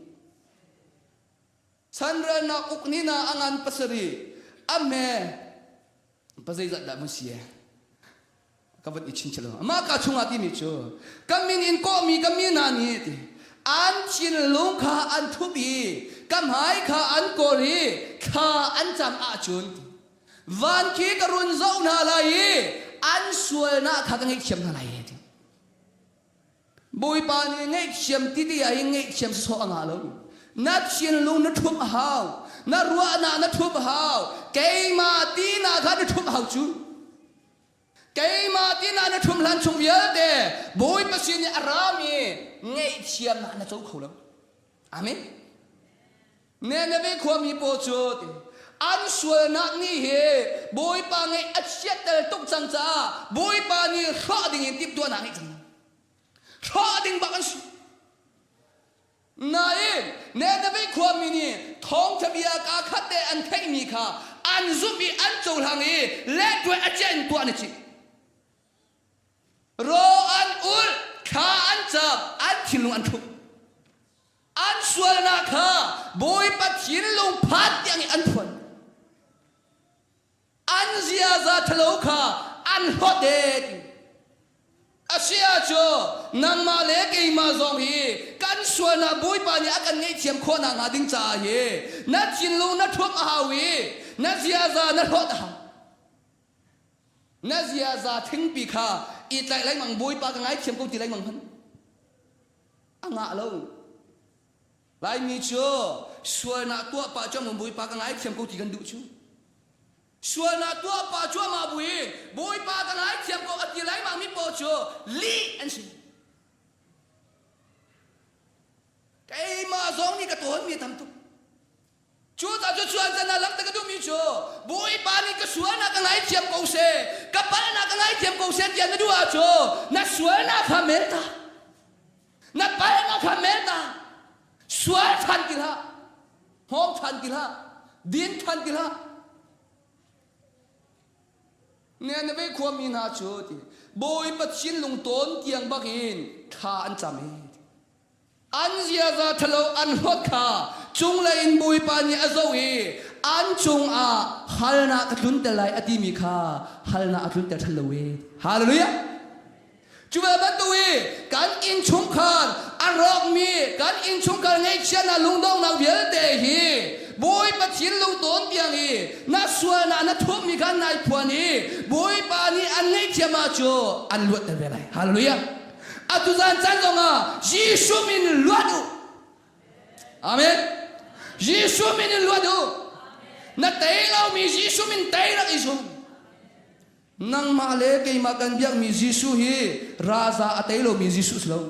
Chanrelnak uk ni na a ngan pasarih a hme pa zeizat dah mun si ka van i chinchil mah ka chungah timi cu ka min in kawhmi ka mi hna nih ti an thinlung kha an thup i ka hmai kha an kawl i thla an cam ahcun van khi ka run zoh hna lai i an sualnak kha ka ngaihthiam hna lai ti Bawipa nih ngaihthiam ti ti ah hin ngaihthiam sawh a ngah lo. Na thinlung na ṭhumh a hau. Na ruahnak na ṭhumh a hau. Keimah tinak kha na ṭhumh a hau cu. Keimah tinak na ṭhumh hlan chung vialte Bawipa sin i a rami ngaihthiamnak na co kho lo. Amen. Nineveh khuami pawl cu an sualnak nih hi Bawipa ngeih a chiatter tuk cang caah Bawipa nih hrawh dingin timhtuahnak a ngeih cang. Thlah ding bak an si. Nain Nineveh khuami nih thawngṭha bia kaa khat te an theihmi kha an zumh i an cohlang i lehtuai a ciah in tuah an i cih. Raw an ulh, thla an cam, an thinlung an ṭhumh. An sualnak kha Bawipa thinlung phan tiang i an phuan. An ziaza ṭhalo kha an hlawt e ti. A si ahcun nangmah le keimah zong hi kan sualnak Bawipa nih a kan ngaihthiam khawh nakhnga ding caah hi na thinlung na ṭhumh a hau i na ziaza na hlawt a hau. Na ziaza thingpi kha i tlaih lengmang Bawipa ka ngaithiam ko ti lengmang hmanh a ngah lo. Laimi cu sualnak tuah pah cuahmah Bawipa ka ngaithiam ko ti kan duh cu. Sualnak tuah pah cuahmah buin Bawipa ka ngaithiam ko a ti lengmang mi paoh cu lih an si. Keimah zong nih ka tawnmi a tam tuk. Cucaah cu cuan can ah langhter ka duhmi cu Bawipa nih ka sualnak ka ngaithiam ko seh, ka palhnak ka ngaithiam ko seh tiah na duh ahcun na sualnak kha mel ta. Na palhnak kha mel ta. Sual ṭhan ti hlah. Hmawng ṭhan ti hlah. Din ṭhan ti hlah. Nineveh khuami hna cu ti Bawipa thinlung tawn tiang bakin thla an cam i An ziaza ṭhalo an hlawt kha cunglei in Bawipa nih a zoh i an cungah halnak ka tlunter lai a timi kha halnak a tlunter ṭhan lo i. Hallelujah! Cu ve bantuk i kan innchungkhar a rawkmi kan innchungkhar ngaihchiatnak lungdonghnak vialte hi Bawipa thinlung tawn tiang i na sualnak na thupmi kha nai phuan i Bawipa nih an ngaihthiam ahcun an luatter ve lai. Hallelujah! Atu zan caan zongah Jesuh min luat u. Amen. Jesuh min in luat u. Na tei lomi Jesuh min tei rak i zuam. Nangmah le keimah kan biakmi Jesuh hi raza a tei lomi Jesuh si lo.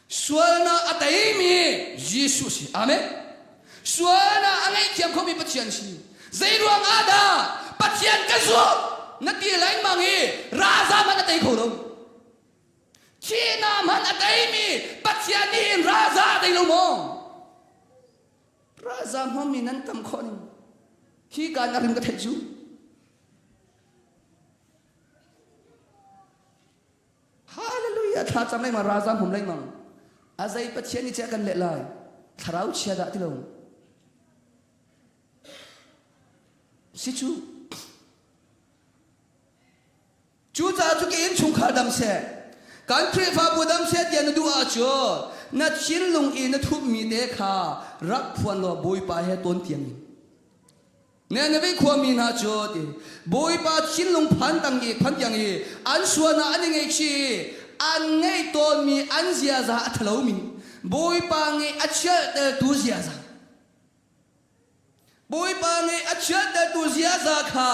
Sualnak a teimi Jesuh si. Amen. Sualnak a ngaihthiam khomi Pathian si. Zeiruang ah dah Pathian ka zumh na ti lengmang i raza hmanh a tei kho lo. Thihnak hmanh a teimi Pathian nih hin raza a tei lo maw? Raza hmangmi nan tam khawh ning. Hi ka na rim ka theih cu. Hallelujah thla cam lengmang ralzam hum lengmang a zei Pathian nih ceh kan leh lai thlarau chia dah ti lo si cu cucaah cu ke in chungkhar dam seh kan Khrihfabu dam seh tiah na duh ahcun na thinlung i na thupmi te kha rak phuan law Bawipa he tawn tiang in Nineveh khuami hna cu ti Bawipa thinlung phan tang i phan tiang i an sualnak an i ngaihchih i an ngeih tawnmi an ziaza a ṭhalomi Bawipa ngeih a chialtertu ziaza Bawipa ngeih a chialtertu ziaza kha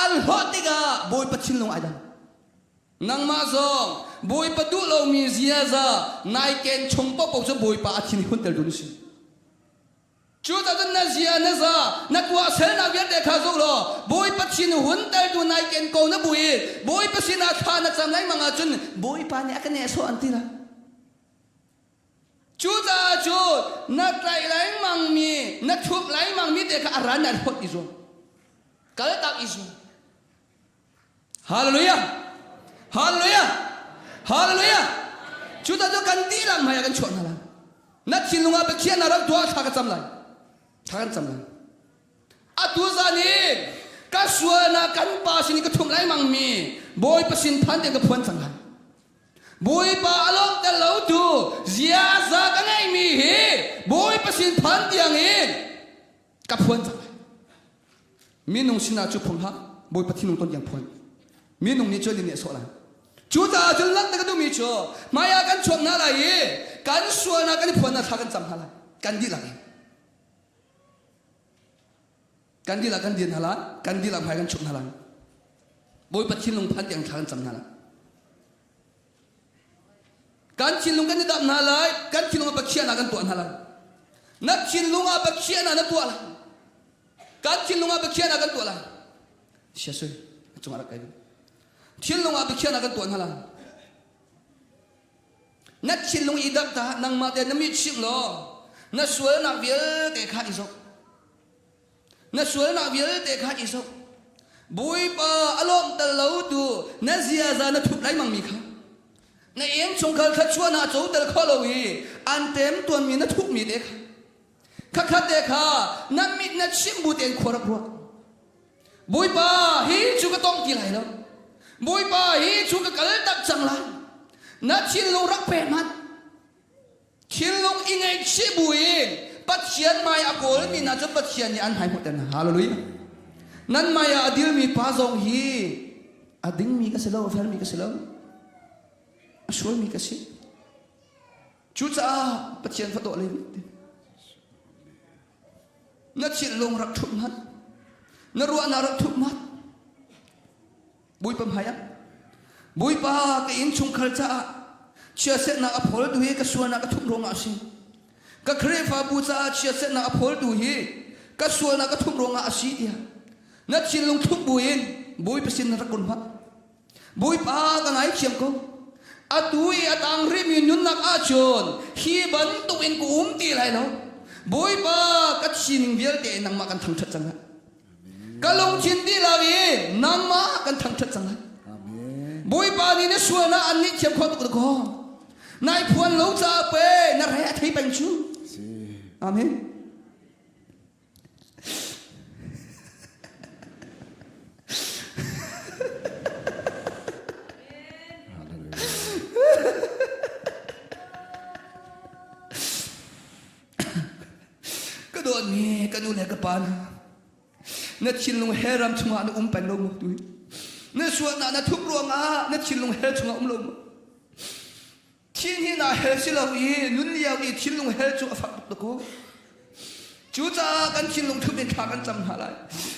an hlawt tikah Bawipa thinlung ai dang. Nangmah zong Bawipa duh lomi ziaza nai ken chung paohpaoh cu Bawipa a thin huntertu na si. Cucaah cun na zia na za na tuahsernak vialte kha zoh law Bawipa thin huntertu nai ken ko na bu i Bawipa sinah thla na cam lengmang ahcun Bawipa nih a ka nehsawh an ti lai. Cucaah cun na tlaih lengmangmi na thup lengmangmi te kha a ran an hot i zuam. Kaltak i zuam. Hallelujah! Hallelujah! Hallelujah! Cucaah cu kan dihlak hmai ah kan chuah hna lai. Na thinlung ah Pathian na rak tuah thla ka cam lai. Thla kan cam lai. Atu zan i ka sualnak kan pa sin i ka thum lengmang mi Bawipa sin phan te ka phuan cang lai. Bawipa a lawmter lo tu ziaza ka ngeihmi hi Bawipa sin phan tiang in ka phuan cang lai. Minung sinah cu phung hlah, Bawipa thinlung ton tiang phuan. Minung nih cun nih a sawh lai. Cucaah cun langhter ka duhmi cu hmaiah kan chuak hna lai i kan sualnak kan i phuannak thla kan cam hna lai. Kan dihlak in. Kan dihlak kan dir hna lai. Kan dihlak hmai kan chuak hna lai. Bawipa thinlung phan tiang thla kan cam hna lai. Kan thinlung kan i damh hna lai. Kan thinlung ah Pathian ah kan tuah hna lai. Na thinlung ah Pathian ah na tuah lai. Kan thinlung ah biakhiahnak kan tuah lai. Sia sui, a cungah rak kai. Thinlung ah biakhiahnak kan tuah hna lai. Na thinlung i dap ta nangmah te na mit chimh law na sualnak vialte kha i zoh. Na sualnak vialte kha i zoh. Bawipa a lawmhter lo tu na ziaza na thup lengmang mi kha na inn chungkhar thluachuahnak coter kho lo i an tem tuanmi na thupmi te kha khakhat te kha na mit na chimh bu tein khua rak ruah. Bawipa hi cu ka tong ti lai lo. Bawipa hi cu ka kal tak cang lai. Na thinlung rak pe hmanh. Thinlung i ngaihchih buin Pathian hmai a kawlmi hna cu Pathian nih an hmai hmuhter hna. Hallelujah. Nan hmai ah a dirmi pa zong hi a dingmi ka si lo, a felmi ka si lo, a sualmi ka si. Cucaah Pathian fadawh le na thinlung rak ṭhumh hmanh, na ruahnak rak ṭhumh hmanh. Bawipa hmaiah Bawipa ka innchungkhar caah chiatserhnak a phawltu hi ka sualnak ka thumh ruangah a si. Ka Khrihfabu caah chiatserhnak a phawltu hi ka sualnak ka thumh ruangah a si tiah na thinlung thumh buin Bawipa sin na rak kun hmanh. Bawipa ka ngaithiam ko. Atu i a tang rihmi nunnak ahcun hi bantuk in ka um ti lai lo. Bawipa ka sining vialte in nangmah kan thangṭhat cang lai. Ka lungthin dihlak in nangmah kan thangṭhat cang lai. Bawipa nih na sualnak an nih thiam khawh tuk kaw. Nai phuan lo caah pe na re a thei peng cu. Amen. Ka dawtmi ka nu le ka pa hna, na thinlung hell ram chungah na um peng lo maw tu hi? Na sualnak na thup ruangah na thinlung hell chungah um lo maw? Thin hi naa hell si lo i nun lio i thinlung hell cu a fak tuk dakaw. Cucaah kan thinlung thup in thla kan cam hna lai.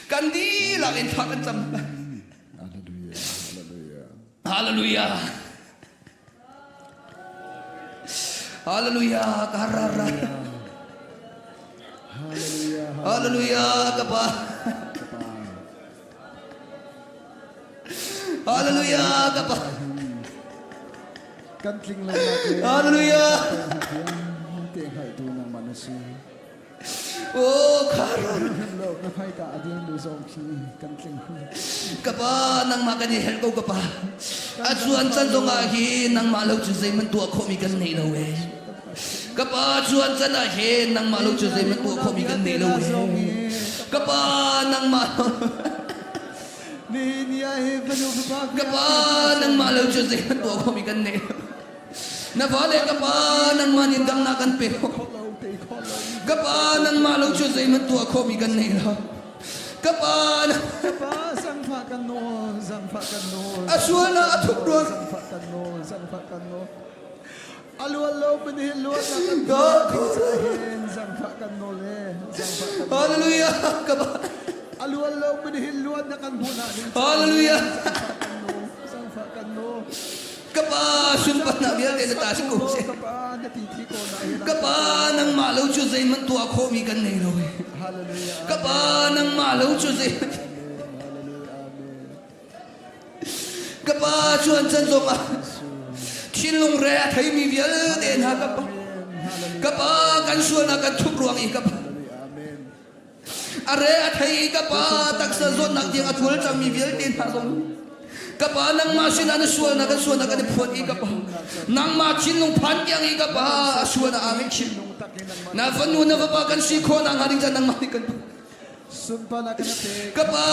Kan dihlak in thla kan cam hna lai. Hallelujah. Hallelujah. Hallelujah. Karara. Hallelujah. Hallelujah. Kapa. Hallelujah. Kapa. Kan tling lo nak le Hallelujah. Te hngalhtu nangmah na si. Oh, karara. Lo na hmaika a dir mi zong khi kan tling. Kapa nangmah kan i helh ko kapa. A cuan can zong ah hi nangmah lo cu zeihmanh tuah khawhmi kan nei lo e. Kapa cuan can ah hin nangmah lo cu zeihmanh tuah khawhmi kan nei lo e. Kapa nangmah Kapa nangmah lo cu zeihmanh tuah khawhmi kan nei lo. Na fale kapa nangmah nih damnak kan pek. Kapa nangmah lo cu zeihmanh tuah khawhmi kan nei lo. Kapa Kapa zangfah kan nawl zangfah kan nawl A sualnak a thup ruang zangfah kan nawl zangfah kan nawl A luan lo min hi luan na kan hin zangfah kan nawl e zangfah kan nawl Hallelujah kapa A luan lo min hi luan na kan hmuh na ding Hallelujah zangfah kan nawl zangfah kan nawl Kapa sunparnak vialte na ta si ko seh. Kapa na ti thi ko na hin Kapa nangmah lo cu zeihmanh tuah khawhmi kan nei lo e. Hallelujah Kapa nangmah lo cu zeihmanh Kapa chuan can zongah thinlung re a theimi vialte hna kapa kapa kan sualnak kan thup ruang i kapa A re a thei i ka pa taksa zawtnak tiang a thual cangmi vialte hna zong ka pa nangmah sinah na sualnak kan sualnak kan i phuan i ka pa nangmah thinlung phan tiang i ka pa a sualnak aa ngaihchih na fanu na fapa kan si khawh nakhnga ding ca nangmah nih kan ka pa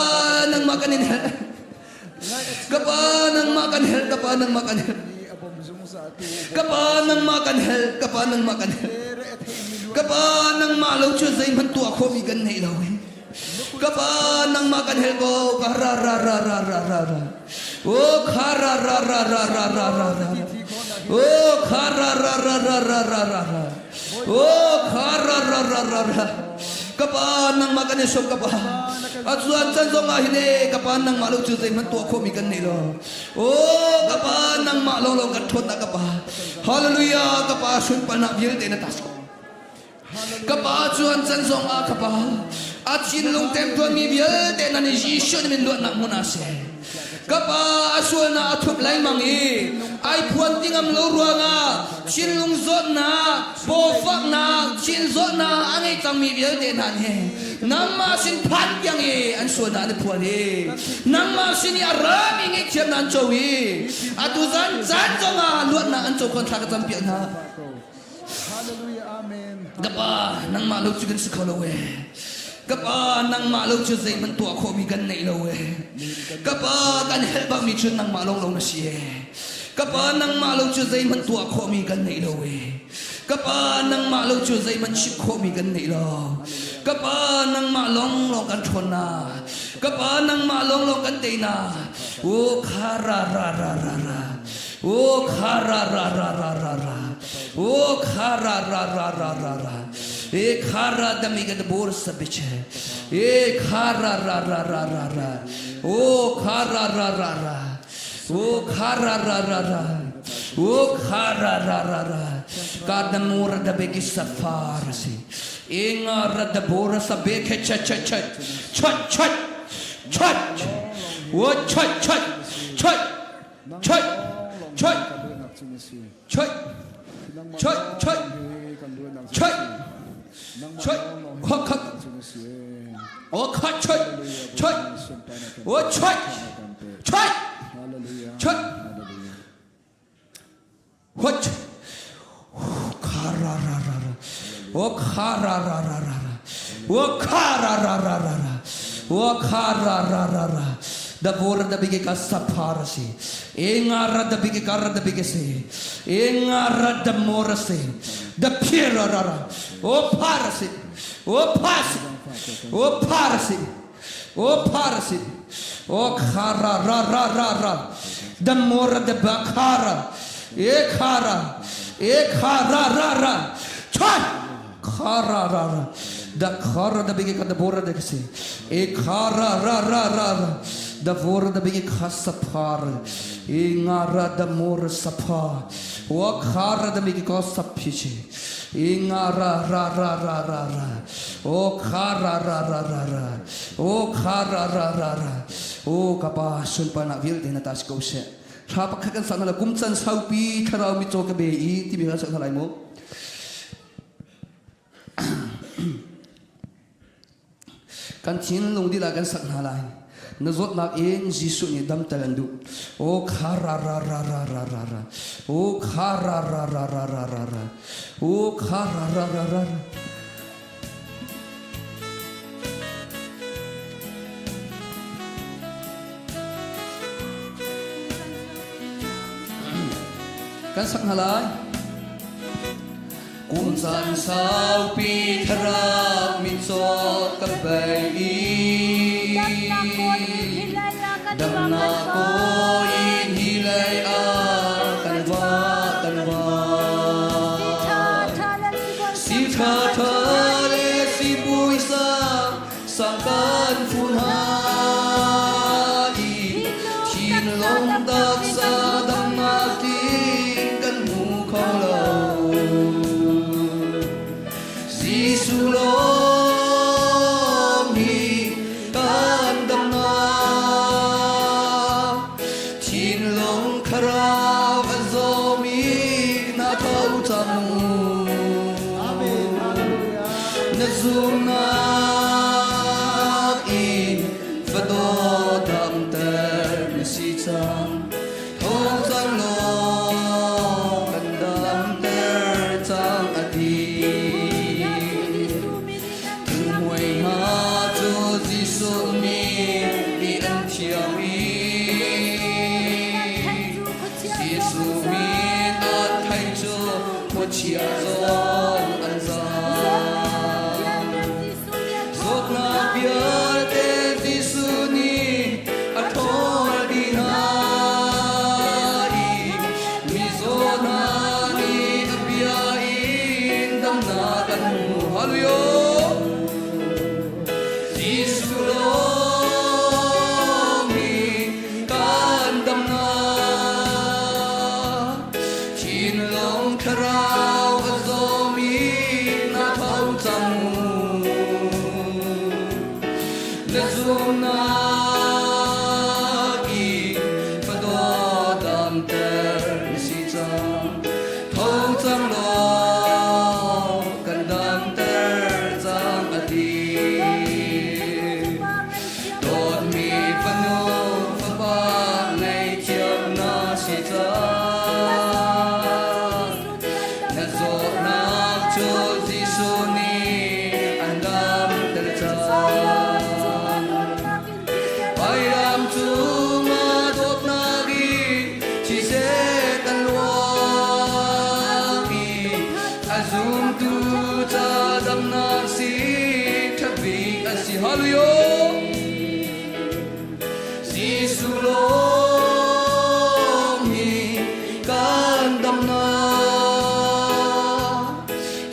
nangmah kan in helh ka pa nangmah kan helh ka pa nangmah kan helh ka pa nangmah kan helh ka pa nangmah kan helh ka pa nangmah lo cu zeihmanh tuah khawhmi kan nei lo ka pa nangmah kan helh ko ka ra ra ra ra ra ra ra o kha ra ra ra ra ra ra ra ra o kha ra ra ra ra ra ra ra ra o kha ra ra ra ra ra ka pa nangmah kan i som ka pa a cuan can zong ah hin e ka pa nangmah lo cu zeihmanh tuah khawhmi kan nei lo Oh ka pa nangmah lawnglawng kan ṭhawnnak ka pa Hallelujah ka pa sunparnak vialte na tas ko ka pa cuan can zong ah ka pa a thinlung temtuanmi vialte nan i Jesuh nih min luatnak hmun ah seh. Ka pa a sualnak a thup lengmang i ai phuan ti ngam lo ruangah thinlung zawtnak, pawfaknak, thin zawtnak a ngei cangmi vialte hna nih nangmah sin phan tiang i an sualnak an i phuan i nangmah sin i a rami ngaihthiamnak an co i atu zan caan zongah luatnak an co khon thla ka campiak hna. Hallelujah, amen. Ka pa, nangmah lo cu kan si kho lo ee. Ka pa, nangmah lo cu zeihmanh tuah khawhmi kan neih lo ee. Ka pa, kan helh bakmi cu nangmah lawnglawng na si ee. Ka pa, nangmah lo cu zeihmanh tuah khawhmi kan neih lo ee. Ka pa, nangmah lo cu zeihmanh chimh khawhmi kan neih lo. Ka pa, nangmah lawnglawng kan ṭhawnnak. Ka pa, nangmah lawnglawng kan teinak. O kha ra ra ra ra ra. O kha ra ra ra ra ra ra. O kha ra ra ra ra ra ra. E kha ra dami ka bor sa biche. E kha ra ra ra ra ra ra. O kha ra ra ra ra. O kha ra ra ra ra. O kha ra ra ra ra. Ka damur da be ki safar si. E nga ra da bor sa be khe cha cha cha. Chat chat. Chat. O chat chat. Chat. Chat. Chat. Choi choi choi choi choi kho kho o kho choi choi o choi choi choi What? Kha ra ra ra ra. O kha ra ra ra ra ra. O kha ra ra ra ra ra. O kha ra ra ra ra. Da bor da bige ka safar si. Enga da bige ka da bige se. Enga da mor se. Da phira ra ra. O phar si. O phas. O phar si. O phar si. O khara ra ra ra ra. Da mor da ba khara. E khara. E khara ra ra. Chai. Khara ra ra. Da khara da bige ka da bora da kisi. E khara ra ra ra ra. Da bora da bige kha saphar. E ngara da mor sapha. Wa khara da bige ka saphiche. E ngara ra ra ra ra ra. O khara ra ra ra ra. O khara ra ra ra. O kapa sunparnak vialte na tas ko seh. Thla pakhat kan sak hna la kum can saupi thlarau mitcaw ka be i timi kan sak hna lai mu. Kan thinlung dila kan sak hna lai. Na zawtnak in Jesuh nih damter an duh. O kha ra ra ra ra ra ra ra. O kha ra ra ra ra ra ra ra. O kha ra ra ra ra ra. Kan sak hna lai. Kum caan saupi thlarau mitcaw ka bei i damnak kawl in hi lei ah kan va kan va. Si ṭha ṭha le si puisa sang kan fu hna i thinlung taksa damnak tling kan hmu kho lo. Jesuh lawng hi kan damnak thinlung thlarau a zawmi na tho cang u. Amen. Hallelujah. Na zumnak in va daw damter na si cang. Tho cang law kan damter cang a ti. Hmuai hna cu Jesuh min i an thiang i Jesuh min a theih cu khuachia zong an zam. Zawtnak vialte Jesuh nih a ṭhawl dih hna i mizaw hna nih a bia in damnak an hmu. Hallelujah! Jesuh lawng hi kan damnak. Thinlung thlarau a zawmi na tho cang mu. Na zumnak i Hallelujah. Jesuh lawng hi kan damnak.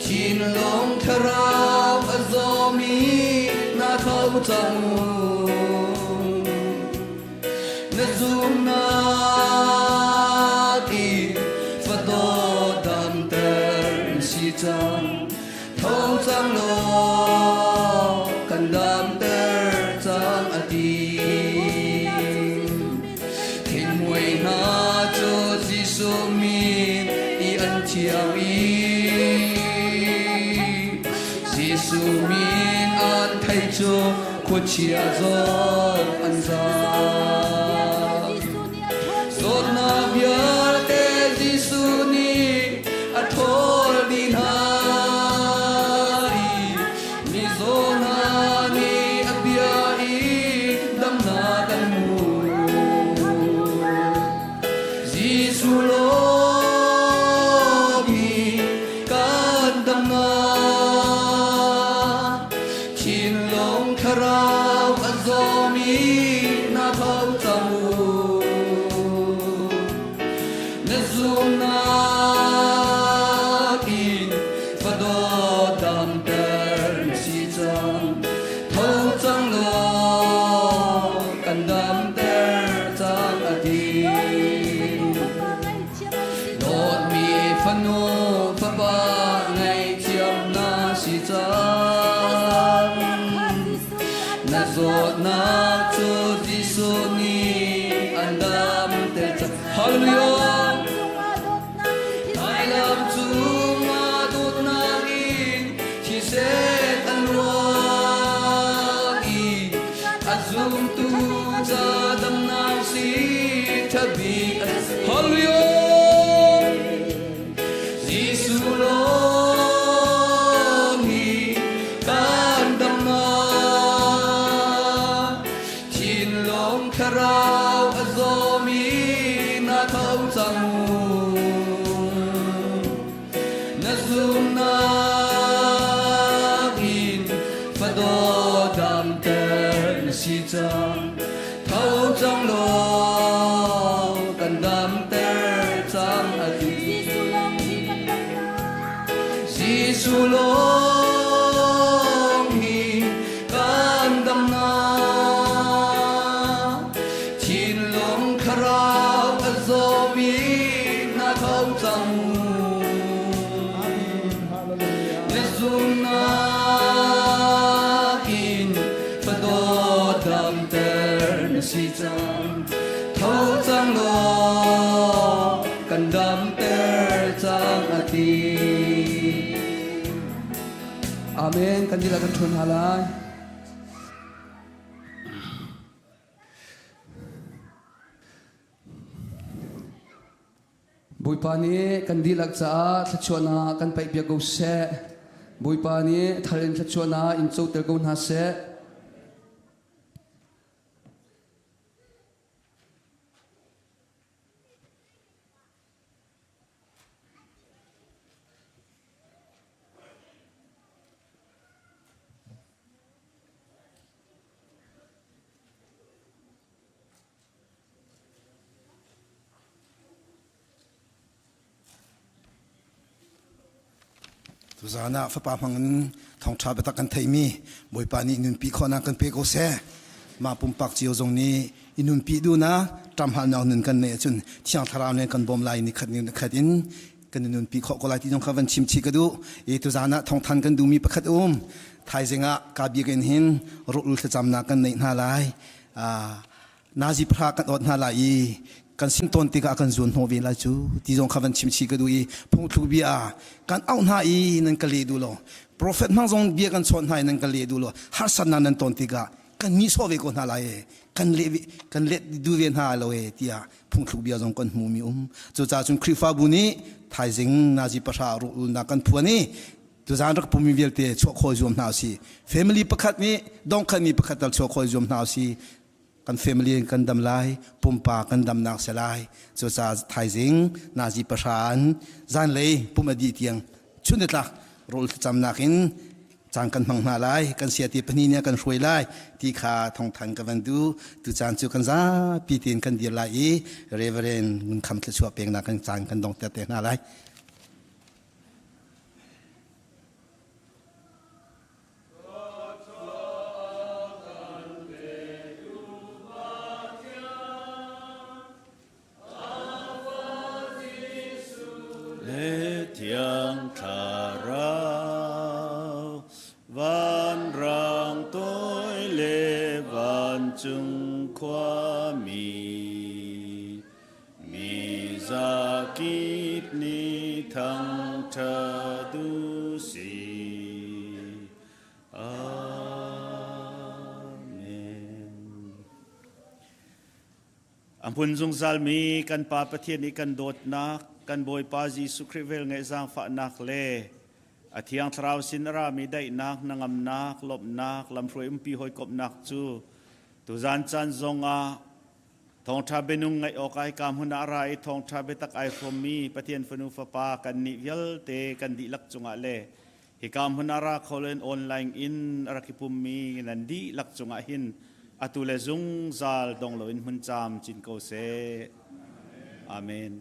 Thinlung thlarau a zawmi na tho cang u. Na zumnak i fadaw damter na si cang. Tho cang law kan damter cang a ti. Thinghmui hna cu Jesuh min i an thiang i Jesuh min an theih cu khuachia zong an zaam. Zawtnak vialte Jesuh nih a ṭhawl dih hna i mizaw hna nih a bia i damnak an hmu. Jesuh lawng hi kan damnak. Thinlung thlarau a zawmi na tho cang u. Na zumnak in fadaw damter na si cang. Tho cang law kan damter cang a ti. Dawtmi fanu fapa ngaihthiam na si cang. Na zawtnak cu Jesuh nih an damter cang. Hallelujah! Thailam cungah dawtnak in thisen an ruak i a zumtu ca damnak si ṭhabik a si. Hallelujah! Jesuh lawng hi kan damnak. Thinlung thlarau a zawmi na tho cang u. Na zumnak in fadaw damter na si cang. Tho cang law kan damter cang a ti. Jesuh lawng hi kan damnak. Thinlung thlarau a zawmi na tho cang. Na zumnak in fadaw damter na si cang. Tho cang law kan damter cang a ti. Amen. Kan dihlak kan ṭhun hna lai. Bawipa nih kan dihlak caah thluachuahnak kan paihpiak ko seh. Bawipa nih thar in thluachuahnak in coter ko hna seh. Tuzaan ah fapa hmang in thawngṭha biatak kan theimi Bawipa nih nunpi khawhnak kan pe ko seh. Mah pumpak cio zong nih i nunpi duhnak ṭamhalnak nun kan neih ahcun Thiang Thlarau nih kan bawm lai ni khat ni khat in kan i nunpi khawh ko lai ti zong kha van chim chih ka duh. I tuzaan ah thawngthan kan duhmi pakhat um. Thaizing ah ka biakinn hin rawlul thlacamnak kan neih hna lai. Nazi phra kan awt hna lai i kan sin tawn tikah kan zuan hnawh ve lai cu ti zong kha van chim chih ka duh i phungthluk bia kan auh hna i nan ka leh duh lo profet hmang zong bia kan chawnh hna i nan ka leh duh lo harsatnak nan tawn tikah kan nihsawh ve ko hna lai e kan leh kan let duh ve hna lo e tiah phungthluk bia zong kan hmu mi um cucaah cun Khrihfabu nih thaizing nazi pahra ruhulnak kan phuan i tuzaan rak pumi vialte chuah khawi zuam hna usih family pakhat nih dongkhat mi pakhat tal chuah khawi zuam hna usih kan family kan dam lai pumpa kan damnak se lai cucaah thaizing nazi pahra an zanlei pum a dih tiang chun tlak rawl thlacamnak in. Caan kan hmang hna lai, kan sia ti pahnih nih a kan hruai lai ti kha thawngthan ka van duh. Tu caan cu kan zapi tein kan dir lai i Reverend Ngun Kham thluachuah peknak kan caan kan dongter te hna lai. Le thiang thlarau vanrang toi le vancung khuami mi zakip nih thangṭhat u sih. Amen. A hmun zungzalmi kan Pa Pathian i kan dawtnak, kan Bawipa Jesuh Khrih velngeih zaangfahnak le a Thiang Thlarau sin a rami daihnak, hnangamnak, lawmhnak, lamhruai umpi hawikomhnak cu tuzan caan zongah thawngṭha bianung ngaih awk ai ka hmun ah a ra i thawngṭha biatak ai hrawmmi Pathian fanu fapa kannih vialte kan dihlak cungah le hika hmun ah ra kho loin online in a rak i pummi nan dihlak cungah hin atu le zungzal dong loin hmun caam cin ko seh. Amen.